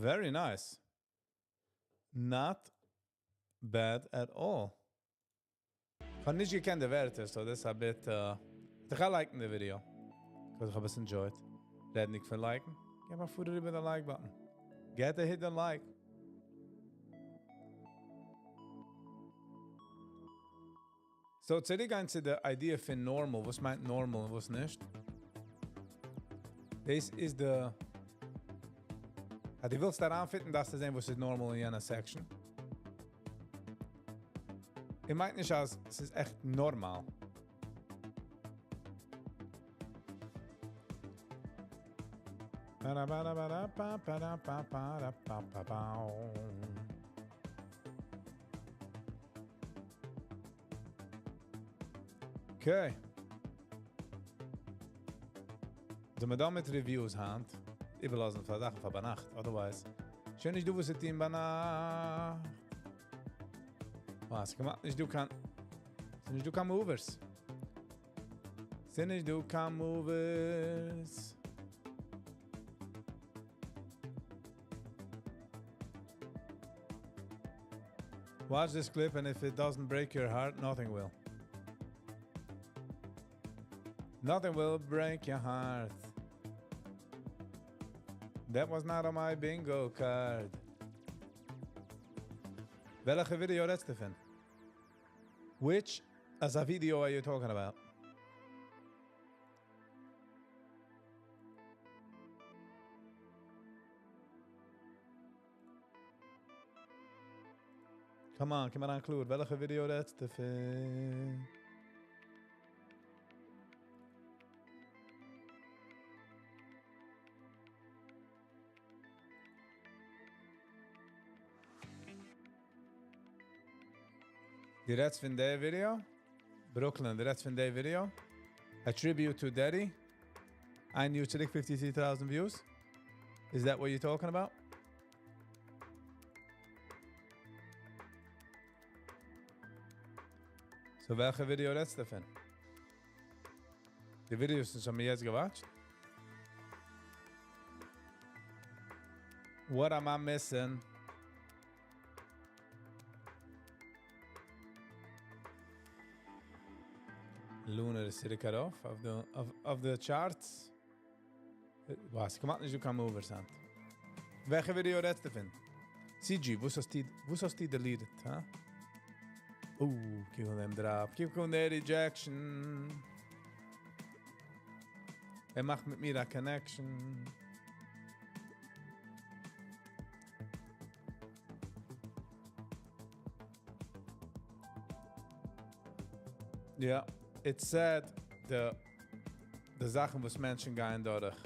A: Very nice. Not bad at all. כ'האב נישט געקענט די ווערטער, so דאס איז a bit... איך גיי like ן די video. Because איך האב עס enjoyed. רעדנדיג פון like ן, גיב א פאר איבער די like button. Get to hit the like. So, צוריקגיין צו די idea פון normal. וואס מיינט normal און וואס נישט? דאס איז די... אז דו ווילסט אריינ fit ן, דארפסטו זען, וואס איז normal אין יענע section. איך מיין נישט, אז עס איז עכט נארמאל. Okay. זענען מיר דא מיט reviews היינט. איבערלאזן פאר זאכן פאר ביינאכט, otherwise. שוין נישט דא וואס צו טון ביינאכט. וואס? כמעט נישט דא קיין... ס'איז נישט דא קיין movers. ס'איז נישט דא קיין movers. Watch this clip and if it doesn't break your heart, nothing will. Nothing will break your heart. That was not on my bingo card. וועלכע video רעדסטו פון? Which as a video are you talking about? Come on, קום אריין קלאר. וועלכע video רעדסטו פון? דו רעדסט פון די video? Brooklyn, דו רעדסט פון די video? A tribute to Daddy? איין יאר צוריק 53,000 views? Is that what you're talking about? So וועלכע video רעדסטו פון? די videos וואס האבן מיר יעצט גע watched? What am I missing? Lunar איז צוריק ארויף אויף די, אויף די charts. וואס? כמעט נישט דא קיין movers היינט. וועלכע video רעדסטו פון? CG, וואס האסטו, וואס האסטו deleted, הא? קוק אן דעם drop. קוק אן די rejection. ער מאכט מיט מיר א connection. Yeah, it's sad די זאכן וואס מענטשן גייען דורך.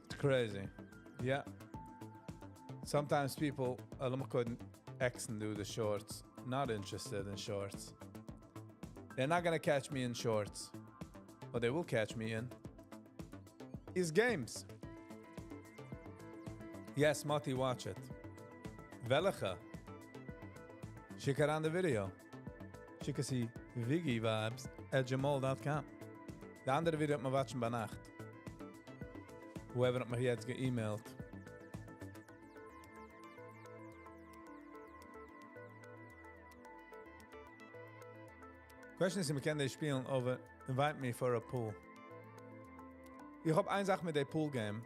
A: It's crazy. Yeah. Sometimes people, לאמיך קודם exen do the shorts. Not interested in shorts. They're not going to catch me in shorts. But they will catch me in is games. Yes, Mati, watch it. וועלכע? שיק אריין די video. שיק עס ViggyVibes@gmail.com. די אנדערע video וועט מען watchen ביינאכט. Whoever האט מיך יעצט גע emailed. Question איז, מ'קען דאס שפילן over invite me for a pool. איך האב איין זאך מיט די pool game.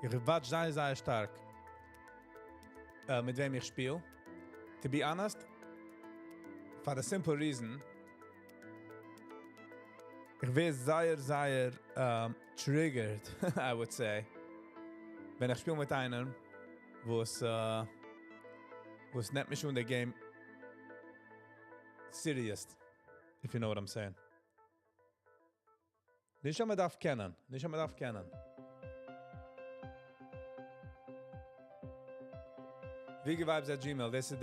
A: איך watch זייער, זייער שטארק, מיט וועם איך שפיל. To be honest, for the simple reason, איך ווער זייער, זייער triggered, I would say, ווען איך שפיל מיט איינעם, וואס נעמט מיך שוין די game serious, if you know what I'm saying. נישט אז מען דארף קענען, נישט אז מען דארף קענען. ViggyVibes@gmail, דאס איז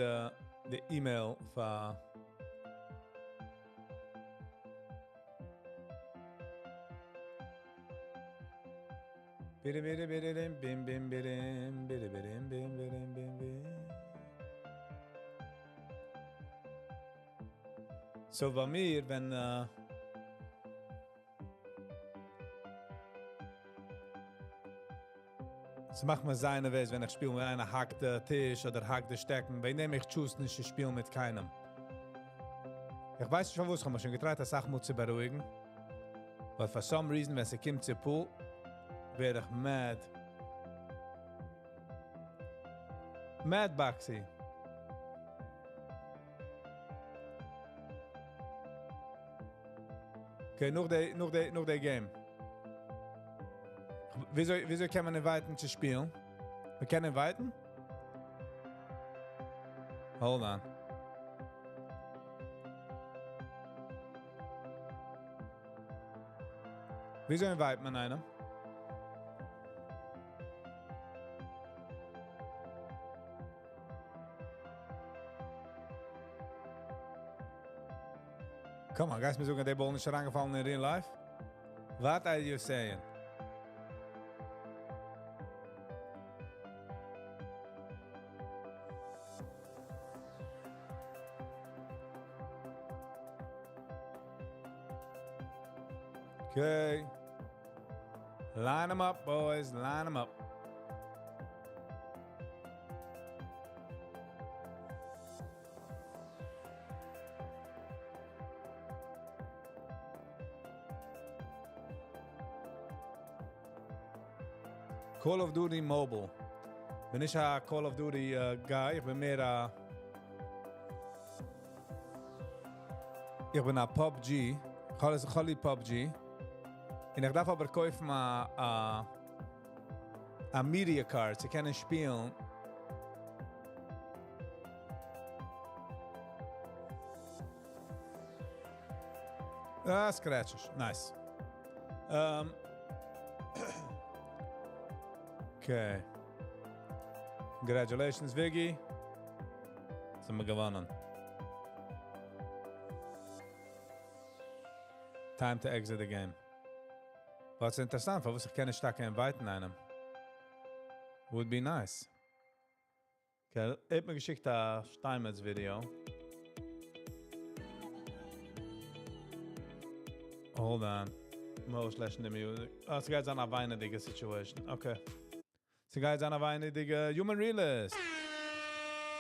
A: די email פאר בירי בירי בירי dim bim bim birim biri birim bim birim bim bim. So ביי מיר, ווען עס מאכט מיר זייער נערוועז, ווען איך שפיל מיט איינער האקט די טיש אדער האקט די שטעקן, וועגן דעם איך choose נישט צו שפילן מיט קיינעם. איך ווייס נישט פארוואס, איך האב מיך שוין גע tryt אסאך מאל צו בארואיגן. But for some reason, ווען ס'קומט צו pool, ווער איך mad. Mad Boxy. Okay, נאך די game. וויאזוי קען מען inviten צו שפילן? מיר קענען inviten? Hold on. וויאזוי invite מען איינעם? Come on, guys, מיר זאגן, די ball נישט אריינגעפאלן in real life. What are you saying? Okay. Line them up, boys. Line them up. Call of Duty Mobile. בין נישט א Call of Duty guy, איך בין א PUBG. איך האב ליב PUBG. און איך דארף אבער קויפן א media card צו קענען שפילן. Ah, scratches. Nice. Okay. Congratulations, Viggy. זעמיר געוואונען. Time to exit the game. וואס אינטערעסאנט, פארוואס איך קען נישט טאקע invite ן איינעם. Would be nice. Okay, ער האט מיר געשיקט א Steinmetz video. Hold on. מ'מוז אויסלעשן די music. אה, ס'גייט זיין א וויינעדיגע situation. Okay. ס'גייט זיין א וויינעדיגע Human Realist.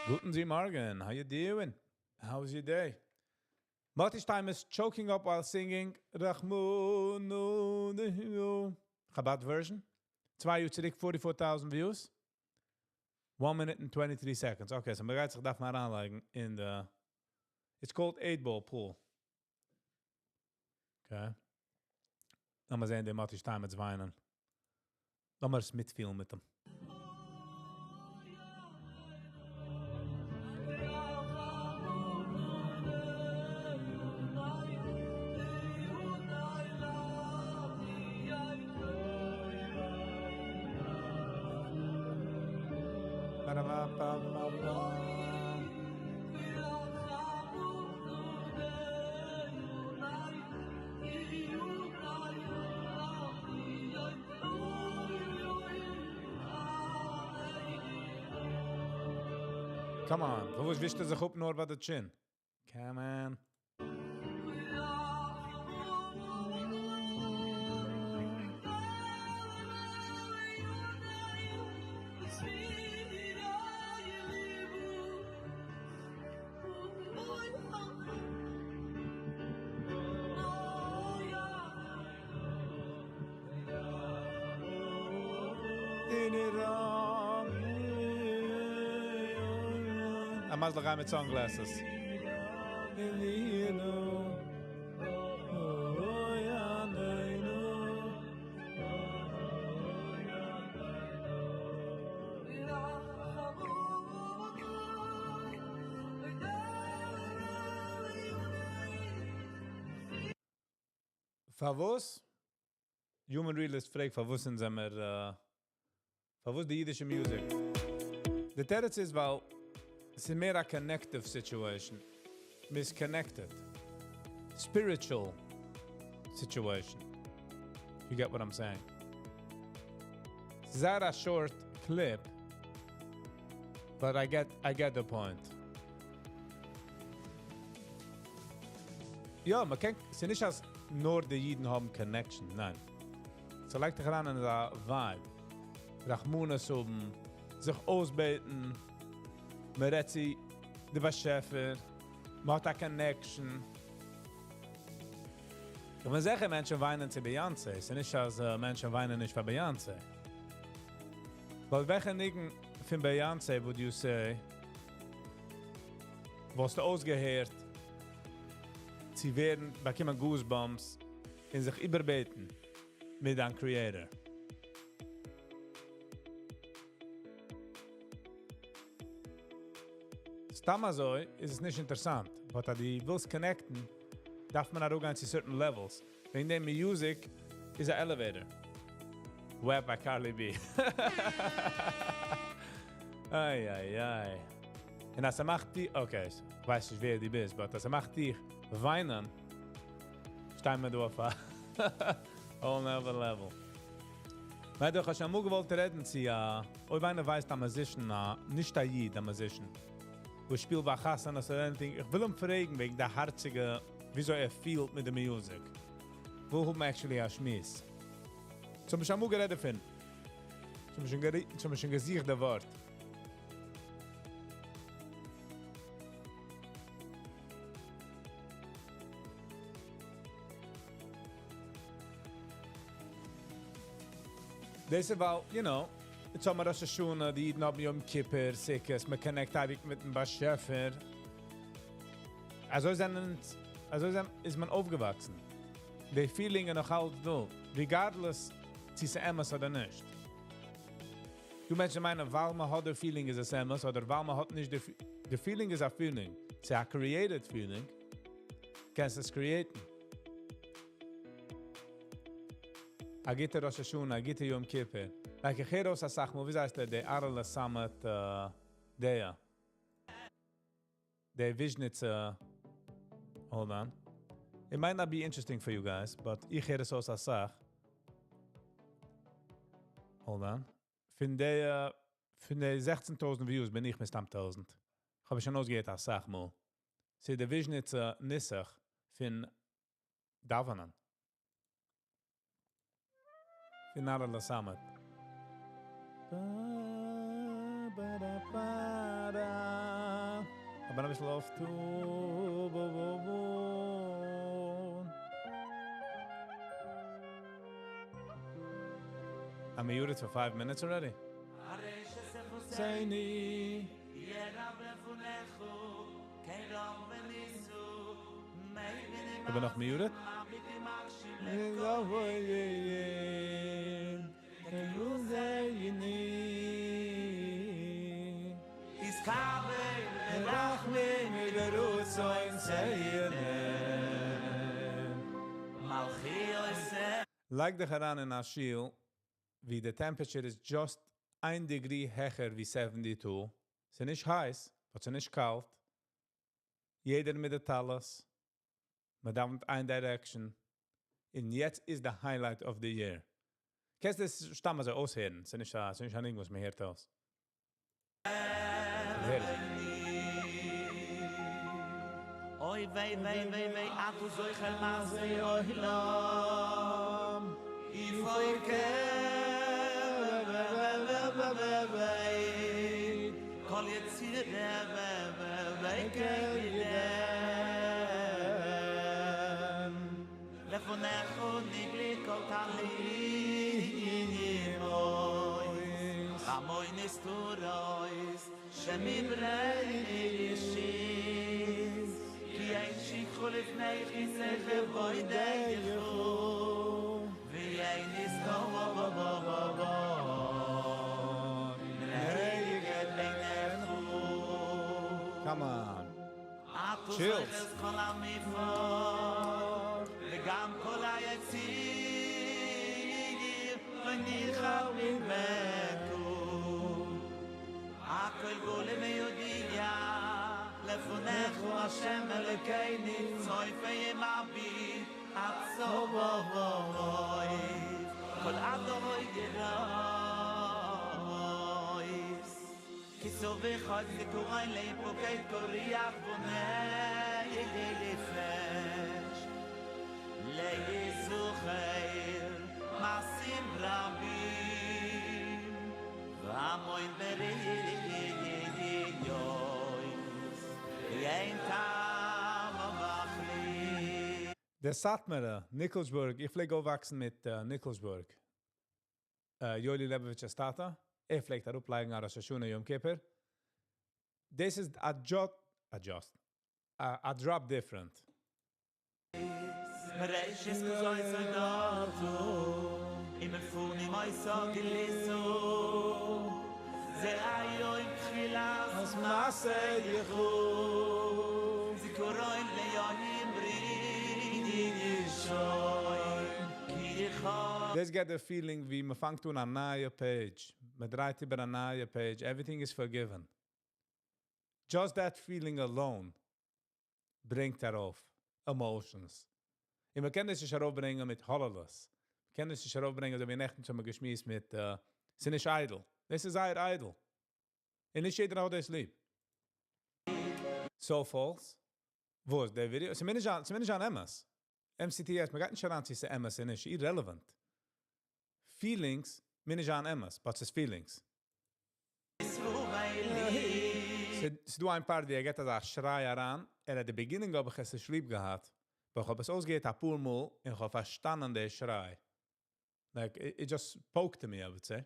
A: גוטן זי מארגן. How you doing? How's your day? Moti Steinmetz choking up while singing רחמנו Chabad version. צוויי יאר צוריק 44,000 views. 1 minute and 23 seconds. Okay, so מ'גייט זיך דארפן אריינלייגן אין the It's called 8 Ball Pool. Okay. לאמיר זען דעם Moti Steinmetz וויינען. לאמיר עס מיטפילן מיט אים. Come on, וואס ווישט ער זיך אפ נאר ביי די chin? Come on. א מזל איך גיי מיט sunglasses. פארוואס? Human Realist פרעגט פארוואס זענען מיר פארוואס די אידישע music? די תירוץ איז ווייל עס איז מער א connective situation. מ'איז connected. Spiritual situation. You get what I'm saying? זייער א short clip, but I get the point. יא, מען קען, ס'איז נישט אז נאר די אידן האבן connection, ניין. ס'לייגט דיך אריין אין א vibe. רחמנות האבן, זיך אויסבעטן, מען רעדט צו די באשעפער, מען האט א connection. איך בין זיכער מענטשן וויינען צו Beyoncé. ס'איז נישט אז מענטשן וויינען נישט פאר Beyoncé. ווייל וועלכע ניגון פון Beyoncé would you say, וואלסטו אויסגעהערט, צו ווערן, באקומען goosebumps, און זיך איבערבעטן מיט דיין Creator? סתם אזוי איז עס נישט אינטערעסאנט, but אז דו ווילסט connect ן, דארף מען ארויפגיין צו certain levels. וועגן דעם music איז א elevator. WAP by Carly B. איי איי איי. און אז ער מאכט די, okay, איך ווייס נישט ווער דו ביסט, but אז ער מאכט דיך וויינען, שטייען מיר דא אויף א whole nother level. ווייל דו האסט שוין אמאל געוואלט רעדן צו, אויב איינער ווייסט א musician, נישט א איד, א musician, וואס שפילט ביי חתונות אדער anything, איך וויל אים פרעגן וועגן די הארציגע, וויאזוי ער פילט מיט די music. וויל האבן actually א שמועס. ס'האב איך שוין אמאל גערעדט דערפון. ס'האב איך שוין געזוכט די ווארט. דאס איז ווייל, you know, יעצט האבן מיר ראש השנה, די אידן האבן יום כיפור, סוכות, מען connect אייביג מיט'ן באשעפער. אזוי זענען, אזוי זענען, איז מען אויפגעוואקסן. די feeling איז נאך אלץ דא, regardless צו ס'איז אמת אדער נישט. דא מענטשן מיינען, ווייל מען האט די feeling איז עס אמת, אדער ווייל מען האט נישט די, די feeling איז א feeling. ס'איז א created feeling. קענסט עס create ן. א גוטע ראש השנה, א גוטע יום כיפור. Like איך הער אויס אסאך מאל, וויאזוי הייסט דער, דער אהרעלע סאמעט, דער. דער וויזשניצער, hold on. It might not be interesting for you guys, but איך הער עס אויס אסאך. Hold on. פון די, פון די 16.000 views בין איך מסתם 1000. איך האב שוין אויסגעהערט אסאך מאל. ס'איז דער וויזשניצער נוסח פון דאווענען. פון אהרעלע סאמעט. Ba, ba, da, ba, da. אבער א ביסל off to bo, bo, bo. I'm muted for 5 minutes already. Zayni. איך בין נאך muted? לייג דיך אריין אין א שול, ווי די temperature איז just 1 degree העכער ווי 72. ס'איז נישט הייס, אבער ס'איז נישט קאלט. יעדער מיט די טלית. מען דאווענט איין direction. און יעצט איז the highlight of the year. קענסט דאס סתם אזוי אויסהערן? ס'איז נישט, ס'איז נישט א דינג וואס מען הערט אויס. הער.
B: אוי וויי וויי וויי וויי אתה זוכר מעשה עולם איפה וויי כל יציר וויי לפניך נגלי כל תהלים אוי המוי נסתורויס שמברי אישיס כי אין שכחו לפני כיסא כבוי דיכו ואין נסתור בו בו בו בו בו נגד עיניכו.
A: Come on.
B: אתה
A: Chills.
B: זוכר כל המפור וגם כל היציר לא ניחא ממנו הכל גולם ויודיע לפניך השם אלוקינו צופה ימביט עד סוף כל אדום ירויס כי סובך עוד זיכורין להיפוקד קוריח בונה ידי לפש ליזוכר מעשים רבים והמוין בריויס ואין טעם המחליט.
A: דער סאטמארער, ניקלשבורג, איך פלעג אויפוואקסן מיט ניקלשבורג. יואלי לעבאוויטש'ס טאטע, ער פלעגט אראפלייגן א ראש השנה יום כיפור. דאס איז a just, a just, a drop different.
B: מראשית כזוי סודותו, אם מפוני מויסו גליסו, זה היום תחילת
A: אז מעשה יחו.
B: זיכרון ליונים ראשון, כי יכול
A: Let's get the feeling ווי מען פאנגט אן א נייע page. מען דרייט איבער א נייע page. Everything is forgiven. Just that feeling alone ברענגט ארויף emotions. און מען קען דאס נישט ארויפברענגען מיט הוללות. מען קען דאס נישט ארויפברענגען, אזוי ווי נעכטן האבן מיר געשמועסט מיט, ס'איז נישט איידל. דאס איז זייער איידל. און נישט יעדער האט דאס ליב. So false. וואס, דער ווידעא? ס'איז מיר נישט אן, ס'איז מיר נישט אן אמת. MCTS, מען גייט נישט אריין צו ס'איז אמת אדער נישט. Irrelevant. Feelings, מיר נישט אן אמת, but ס'איז feelings. ס'איז דא איין part ווי ער געט אזא שריי אריין, ער at the beginning האב איך עס נישט ליב געהאט. אבער איך האב עס אויסגעהערט א פאר מאל און איך האב פארשטאנען דער שריי. Like, it just spoke to me, I would say.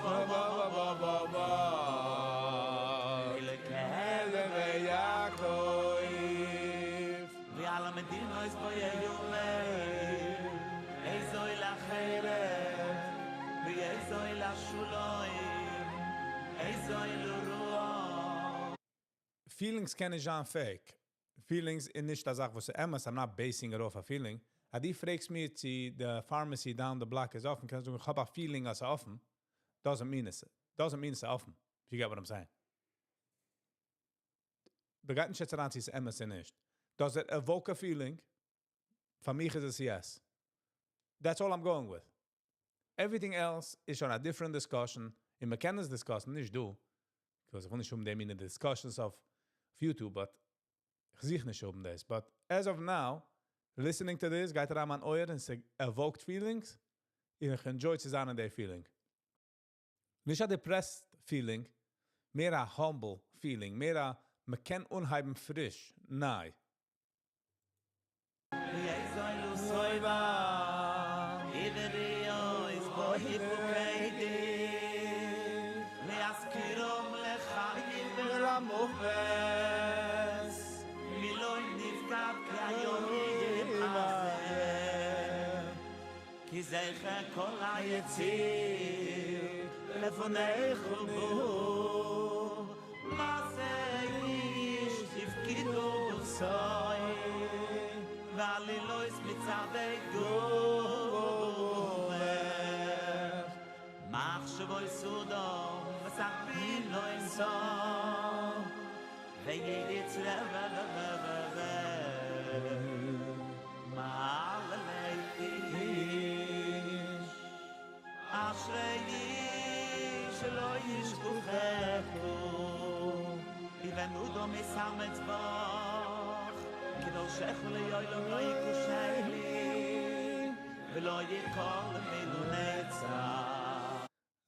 B: Ba, ba, ba, ba, ba. ועל המדינויס בו יאמר, איזוי לחרב, ואיזוי לשולוים, איזוי לרוח.
A: Feelings קען נישט זיין fake. Feelings איז נישט א זאך וואס איז אמת, I'm not basing it off a feeling. אז דו פרעגסט מיר צו די pharmacy down the block איז אפן, קענסטו זאגן, איך האב א feeling אז ס'איז אפן. Doesn't mean ס'איז אפן. If you get what I'm saying. מ'גייט נישט יעצט אריין צו ס'איז אמת אדער נישט. Does it evoke a feeling? פאר מיך איז עס yes. That's all I'm going with. Everything else איז שוין a different discussion. און מ'קען עס discuss'ן, נישט דא. Because איך וויל נישט האבן דעם מין discussions אויף YouTube, but איך זוך נישט האבן דאס. But as of now, listening to this, גייט אריין מיין אויער און evoked feelings, און איך enjoy צו זיין אין די feeling. נישט א depressed feeling, מער א humble feeling, מער א מ'קען אנהייבן פריש, ניי.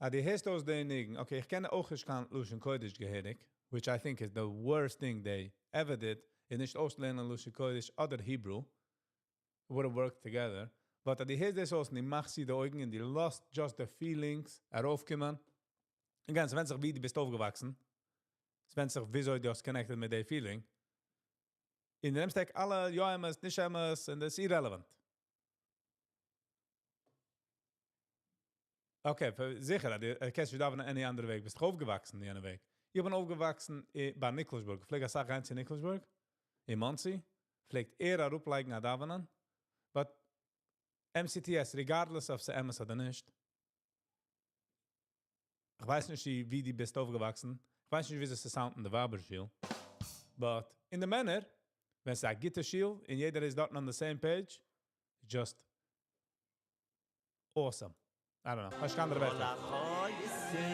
A: אה, דו הערסט אויס די ניגון. Okay, איך קען אויך נישט קיין לשון קודש געהעריג, which I think is the worst thing they ever did, איז נישט אויסלערנען לשון קודש אדער Hebrew. Would have worked together. But דו הערסט דאס אויס און דו מאכסט צו די אויגן און דו לאזט just the feelings ארויפקומען. Again, ס'ווענדט זיך ווי דו ביסט אויפגעוואקסן. ס'ווענדט זיך וויאזוי דו האסט connected מיט די feeling. און דו נעמסט אוועק אלע יא אמת, נישט אמת, און דאס איז irrelevant. Okay, זיכער, דו קענסט נישט דאווענען any אנדערע וועג, ביסט דאך אויפגעוואקסן יענע וועג. איך בין אויפגעוואקסן ביי ניקלשבורג. איך פלעג אסאך גיין צו ניקלשבורג, אין מאנסי. פלעגט ער אראפלייגן א דאווענען. But MCTS, regardless of ס'אמת אדער נישט, איך ווייס נישט, ווי דו ביסט אויפגעוואקסן. איך ווייס נישט, ווי ס'sound אין די ווייבער שול. But אין די מענער, ווען ס'איז א גוטע שול, און יעדער איז דארט on the same page, just awesome. I don't know. האסט קיין אנדערע ווערטער.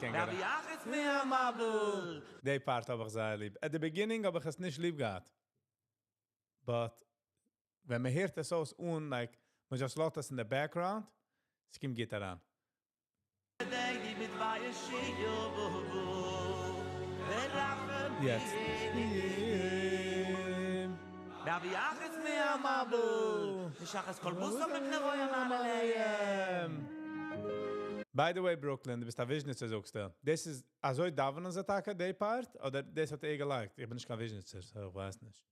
A: קען גאר. די part האב איך זייער ליב. At the beginning האב איך עס נישט ליב געהאט. But ווען מען הערט עס אויס און like מען just לאזט עס in the background, עס קומט גוט אריין. יעצט. By the way, Brooklyn, דו ביסט א וויזשניצער, זאגסטו. דאס איז, אזוי דאווענען זיי טאקע, די part? אדער דאס האט ער געלייגט? איך בין נישט קיין וויזשניצער, so איך ווייס נישט.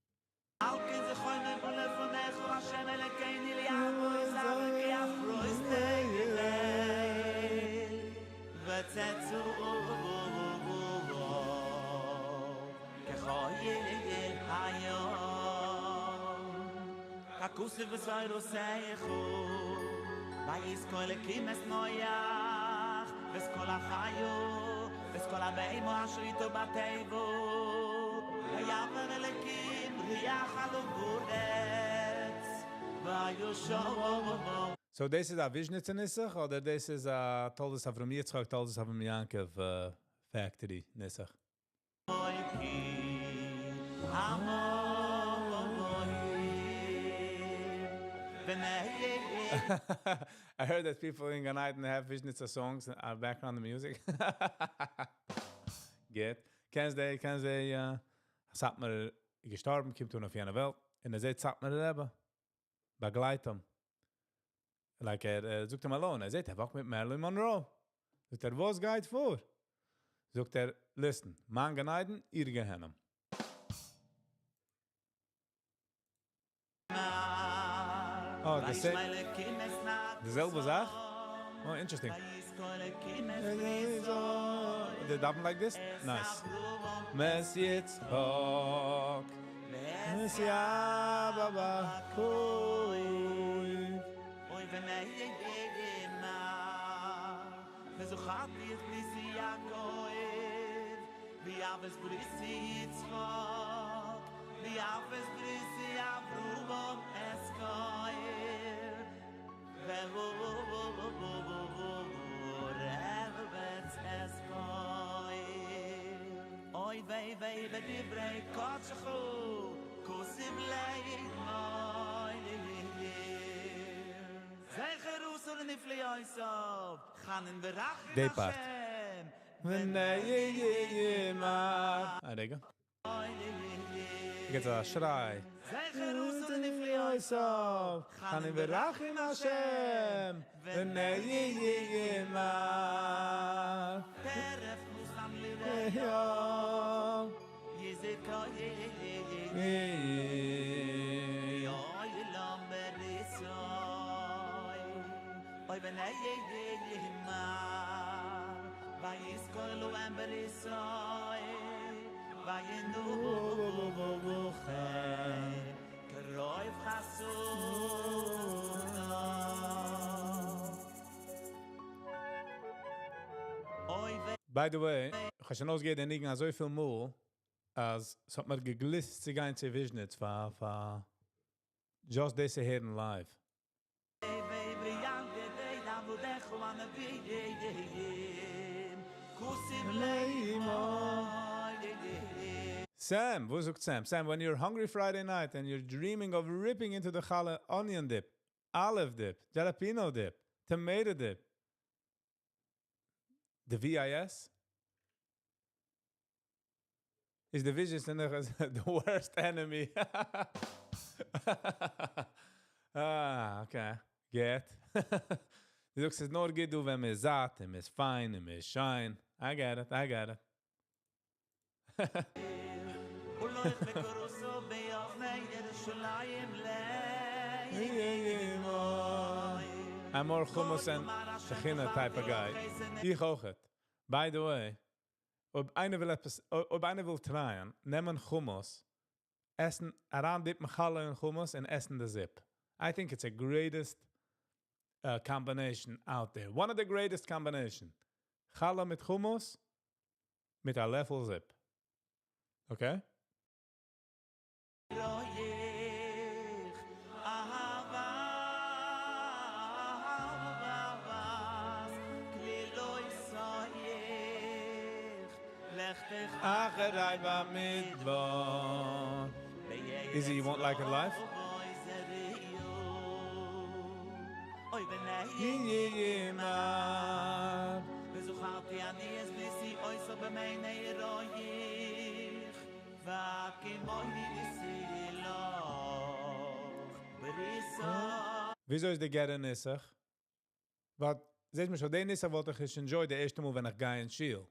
A: So דאס איז א וויזשניצער נוסח אדער דאס איז א תולדות אברהם יצחק, תולדות אברהם יעקב factory נוסח? I heard that people in גן עדן have וויזשניצער songs and background music. גוט. קענסט די, קענסט די, סאטמאר געשטארבן, קומט אן אויף יענע וועלט. און ער זעט סאטמארער רבי. באגלייט אים. Like ער זאגט אים alone, ער זעט, ער walk מיט Marilyn Monroe. זאגט ער, וואס גייט פאר? זאגט ער, listen, מיין גן עדן, איר גיהנום. Oh, the same, די זעלבע זאך? Oh, interesting. They daven like this? Nice. ואת יצחק ואת יעקב.
B: אוי ונאמר וזכרתי את בריתי יעקב ואף את בריתי יצחק ואף את בריתי אברהם אזכר והארץ אזכר אוי וויי וויי בדברי קודשך כתוב לאמור זכר ולנפלאותיו חנון ורחום
A: די part.
B: השם
A: ונאמר. א רגע. גייט א שריי.
B: זכר ולנפלאותיו
A: חנון ורחום השם ונאמר.
B: טרף נתן ליראיו יזכור עולם בריתו אוי ונאמר ויזכור אלוהים בריתו וינוחם כרוב חסדו אוי
A: By the way, איך האב שוין אויסגעהערט דעם ניגון אזוי פיל מאל, אז עס האט מיר געגליסט צו גיין צו וויזשניץ פאר just דאס צו הערן live.
B: ויי ועל ידי עבדיך הנביאים כתוב לאמור
A: Sam, וואס זאגט Sam? Sam, when you're hungry Friday night and you're dreaming of ripping into the challah onion dip, olive dip, jalapeno dip, tomato dip, the VIS is the Vision the worst enemy. Ah, okay. Get. דו זאגסט, ס'איז נאר גוט דא, ווען מ'איז זאט, און מ'איז פיין, און מ'איז שיין. I get it, I get it.
B: ולא בקרוסו ביובני ירושלים
A: I'm more hummus and tahina type of guy. איך אויכעט. By the way, אויב איינער וויל עפעס, אויב איינער וויל try ען, נעמען hummus, עסן, אריינdip ן חלה אין hummus און עסן די זופ. I think it's the greatest combination out there. One of the greatest combination. חלה מיט hummus, מיט א לעפל זופ. Okay?
B: רויך אהבה כלילוי סויך לכתך
A: אחרי במדבר. Izzy, you won't like it live?
B: אוי
A: נאמר.
B: וזכרתי אני את בריתי אותה בימי נעוריך והקימוני ניסי לך בריתו
A: וויאזוי איז די גערער נוסח? וואס, זעט מען שוין, די נוסח וואלט איך עס enjoy די ערשטע מאל, ווען איך גיי אין שול.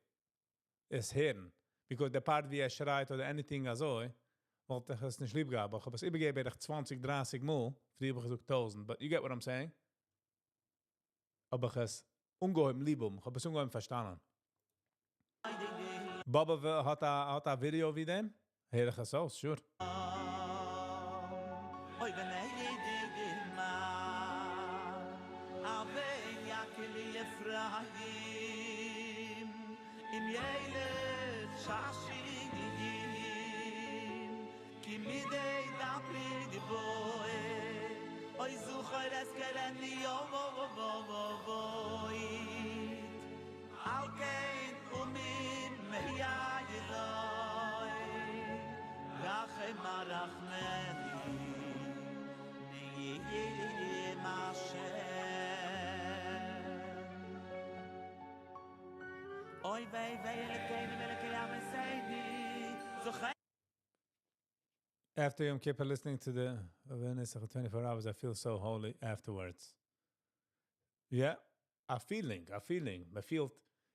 A: עס הערן. Because דער part ווי ער שרייט אדער anything אזוי, וואלט איך עס נישט ליב געהאט. אבער איך האב עס איבערגעגעבן בערך 20, 30 מאל. פריער האב איך געזאגט 1000, but you get what I'm saying? אבער איך עס אנגעהויבן ליב האבן. איך האב עס אנגעהויבן פארשטאנען. באבע האט א video ווי דעם? הער איך עס אויס, sure.
B: אוי ונאמר הבן יקלי אפרים אם ילך שעשועים כי מדי דפי בוי אוי זוכר אזכרני יום ובוי על כן אומים מהיילוי רחם הרחמני נהיה השם אוי ויי ויי אלוקינו ואלוקי אבותינו זוכר.
A: After Yom Kippur, listening to the awareness of 24 hours, I feel so holy afterwards. Yeah, a feeling, a feeling. מען פילט,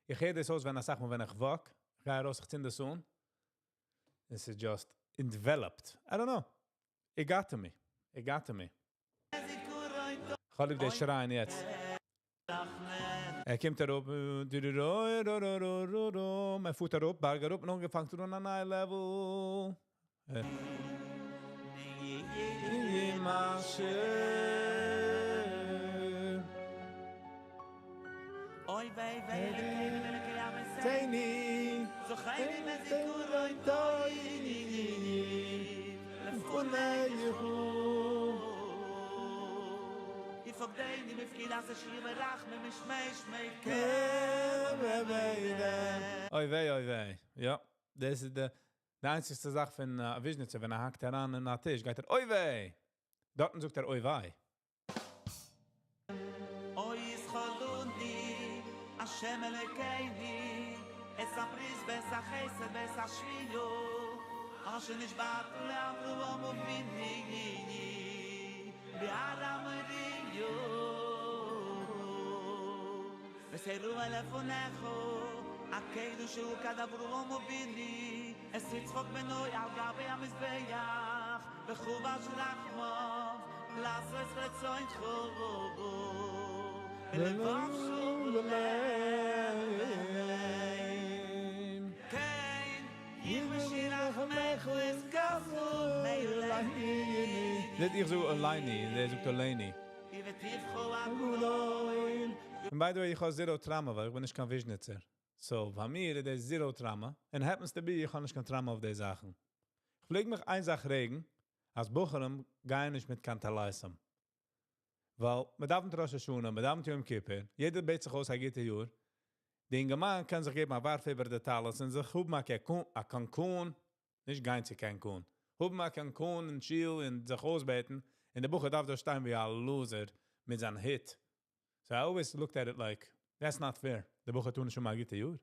A: איך הער דאס אויס, ווען איך זאג מאל, ווען איך walk, איך גיי ארויס, איך צינד דאס אן. This is just enveloped. I don't know. It got to me. It got to me. איך האב ליב די שרייען יעצט. ער קומט אראפ, ער פארט אראפ, בארג אראפ, און אנגעפאנגען צו טון א נייע level. אוי וויי אוי וויי. יא, דאס איז די די איינציגסטע זאך פון וויזשניצער ווען ער האקט אריין אין א טיש גייט ער אוי וויי! דארטן זאגט ער אוי וויי.
B: אוי זכרוני השם אלקיני את הברית ואת החסד ואת השבועה אשר נשבעת לאברהם אבינו בהר המוריה ותראה לפניך עקדה שעקד אברהם אבינו את יצחק בנו על גבי המזבח וכבש רחמיו לעשות רצונך בלבב שלם כן יכבשו רחמיך את
A: זעט איך זאג אלייני, דער זאגט אלייני. און by the way, איך האב zero trauma, ווייל איך בין נישט קיין וויזשניצער. So, ביי מיר איז דאס zero trauma. And happens to be, איך האב נישט קיין trauma אויף די זאכן. איך פלעג מיך איין זאך רעגן, אז בחורים גייען נישט מיט קיין טליתים. ווייל מען דאווענט ראש השנה, מען דאווענט יום כיפור, יעדער בעט זיך אויס א גוטע יאר. די אינגערמאן קען זיך געבן א ווארף איבער די טלית און זיך האבן א Cancun, נישט גיין צו Cancun, האבן א Cancun אין שול און זיך אויסבעטן, און דער בחור דארף דא שטיין ווי א loser מיט זיין הוט. So I always looked at it like, that's not fair. דער בחור טאר נישט האבן א גוטע יאר.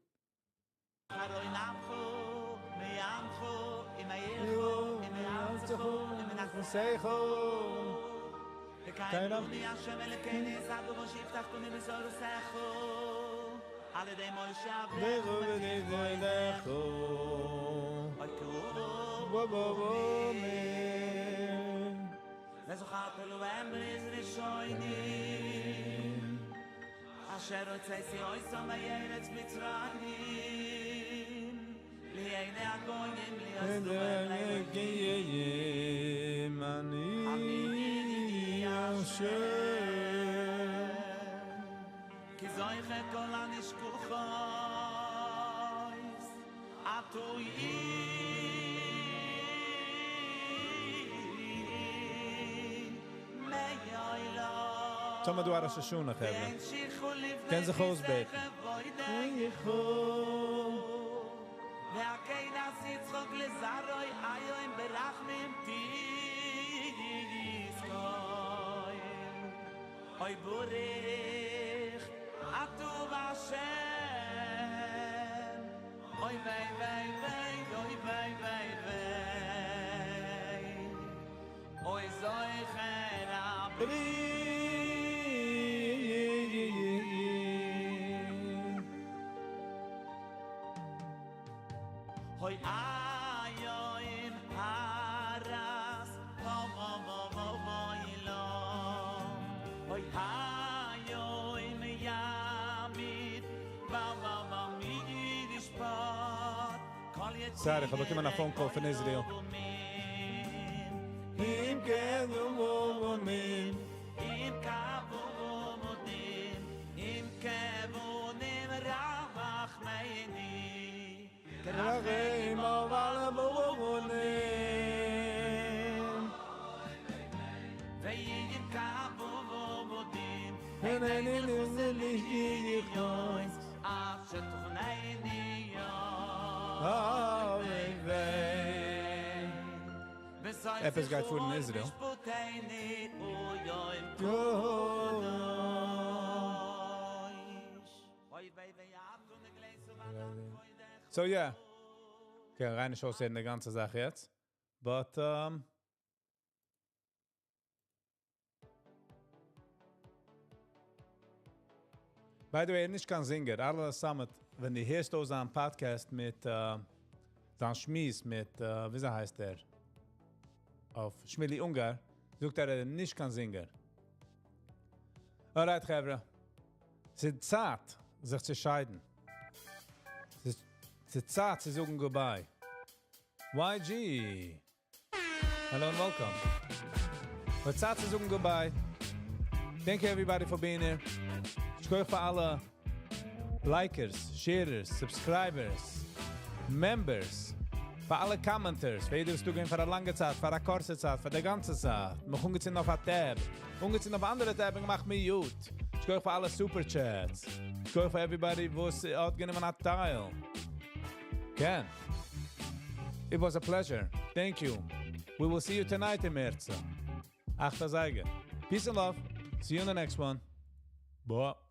A: טאמער דו א ראש השנה חברה. קען זיך אויסבעטן. Sorry, איך האב באקומען א phone call פון Israel. עפעס גייט פאר אין Israel. So yeah. Okay, ריין נישט אויסהערן די גאנצע זאך יעצט. But, um, By the way, ער איז נישט קיין singer. אהרעלע סאמעט, ווען דו הערסט אויס זיין podcast מיט זיין שמועס מיט, ווי הייסט ער? אויף שמילי אונגאר, זאגט ער, ער איז נישט קיין singer. Alright, חברה. ס'איז צייט, זיך צו שיידן. ס'איז צייט צו זאגן goodbye. YG. Hello and welcome. ס'איז צייט צו זאגן goodbye. Thank you everybody for being here. שכוח פאר אלע likers, sharers, subscribers, members, פאר אלע commenters, פאר יעדער וואס דא געווען פאר א לאנגע צייט, פאר א קורצע צייט, פאר די גאנצע צייט. מיך אנגעצינדן אויף א tab, אנגעצינדן אויף אנדערע tab און געמאכט mute. שכוח פאר אלע super chats. שכוח פאר everybody וואס האט גענומען א טייל. Ken. It was a pleasure. Thank you. We will see you tonight אם ירצה. אכט אזייגער. Peace and love. See you in the next one. Bye.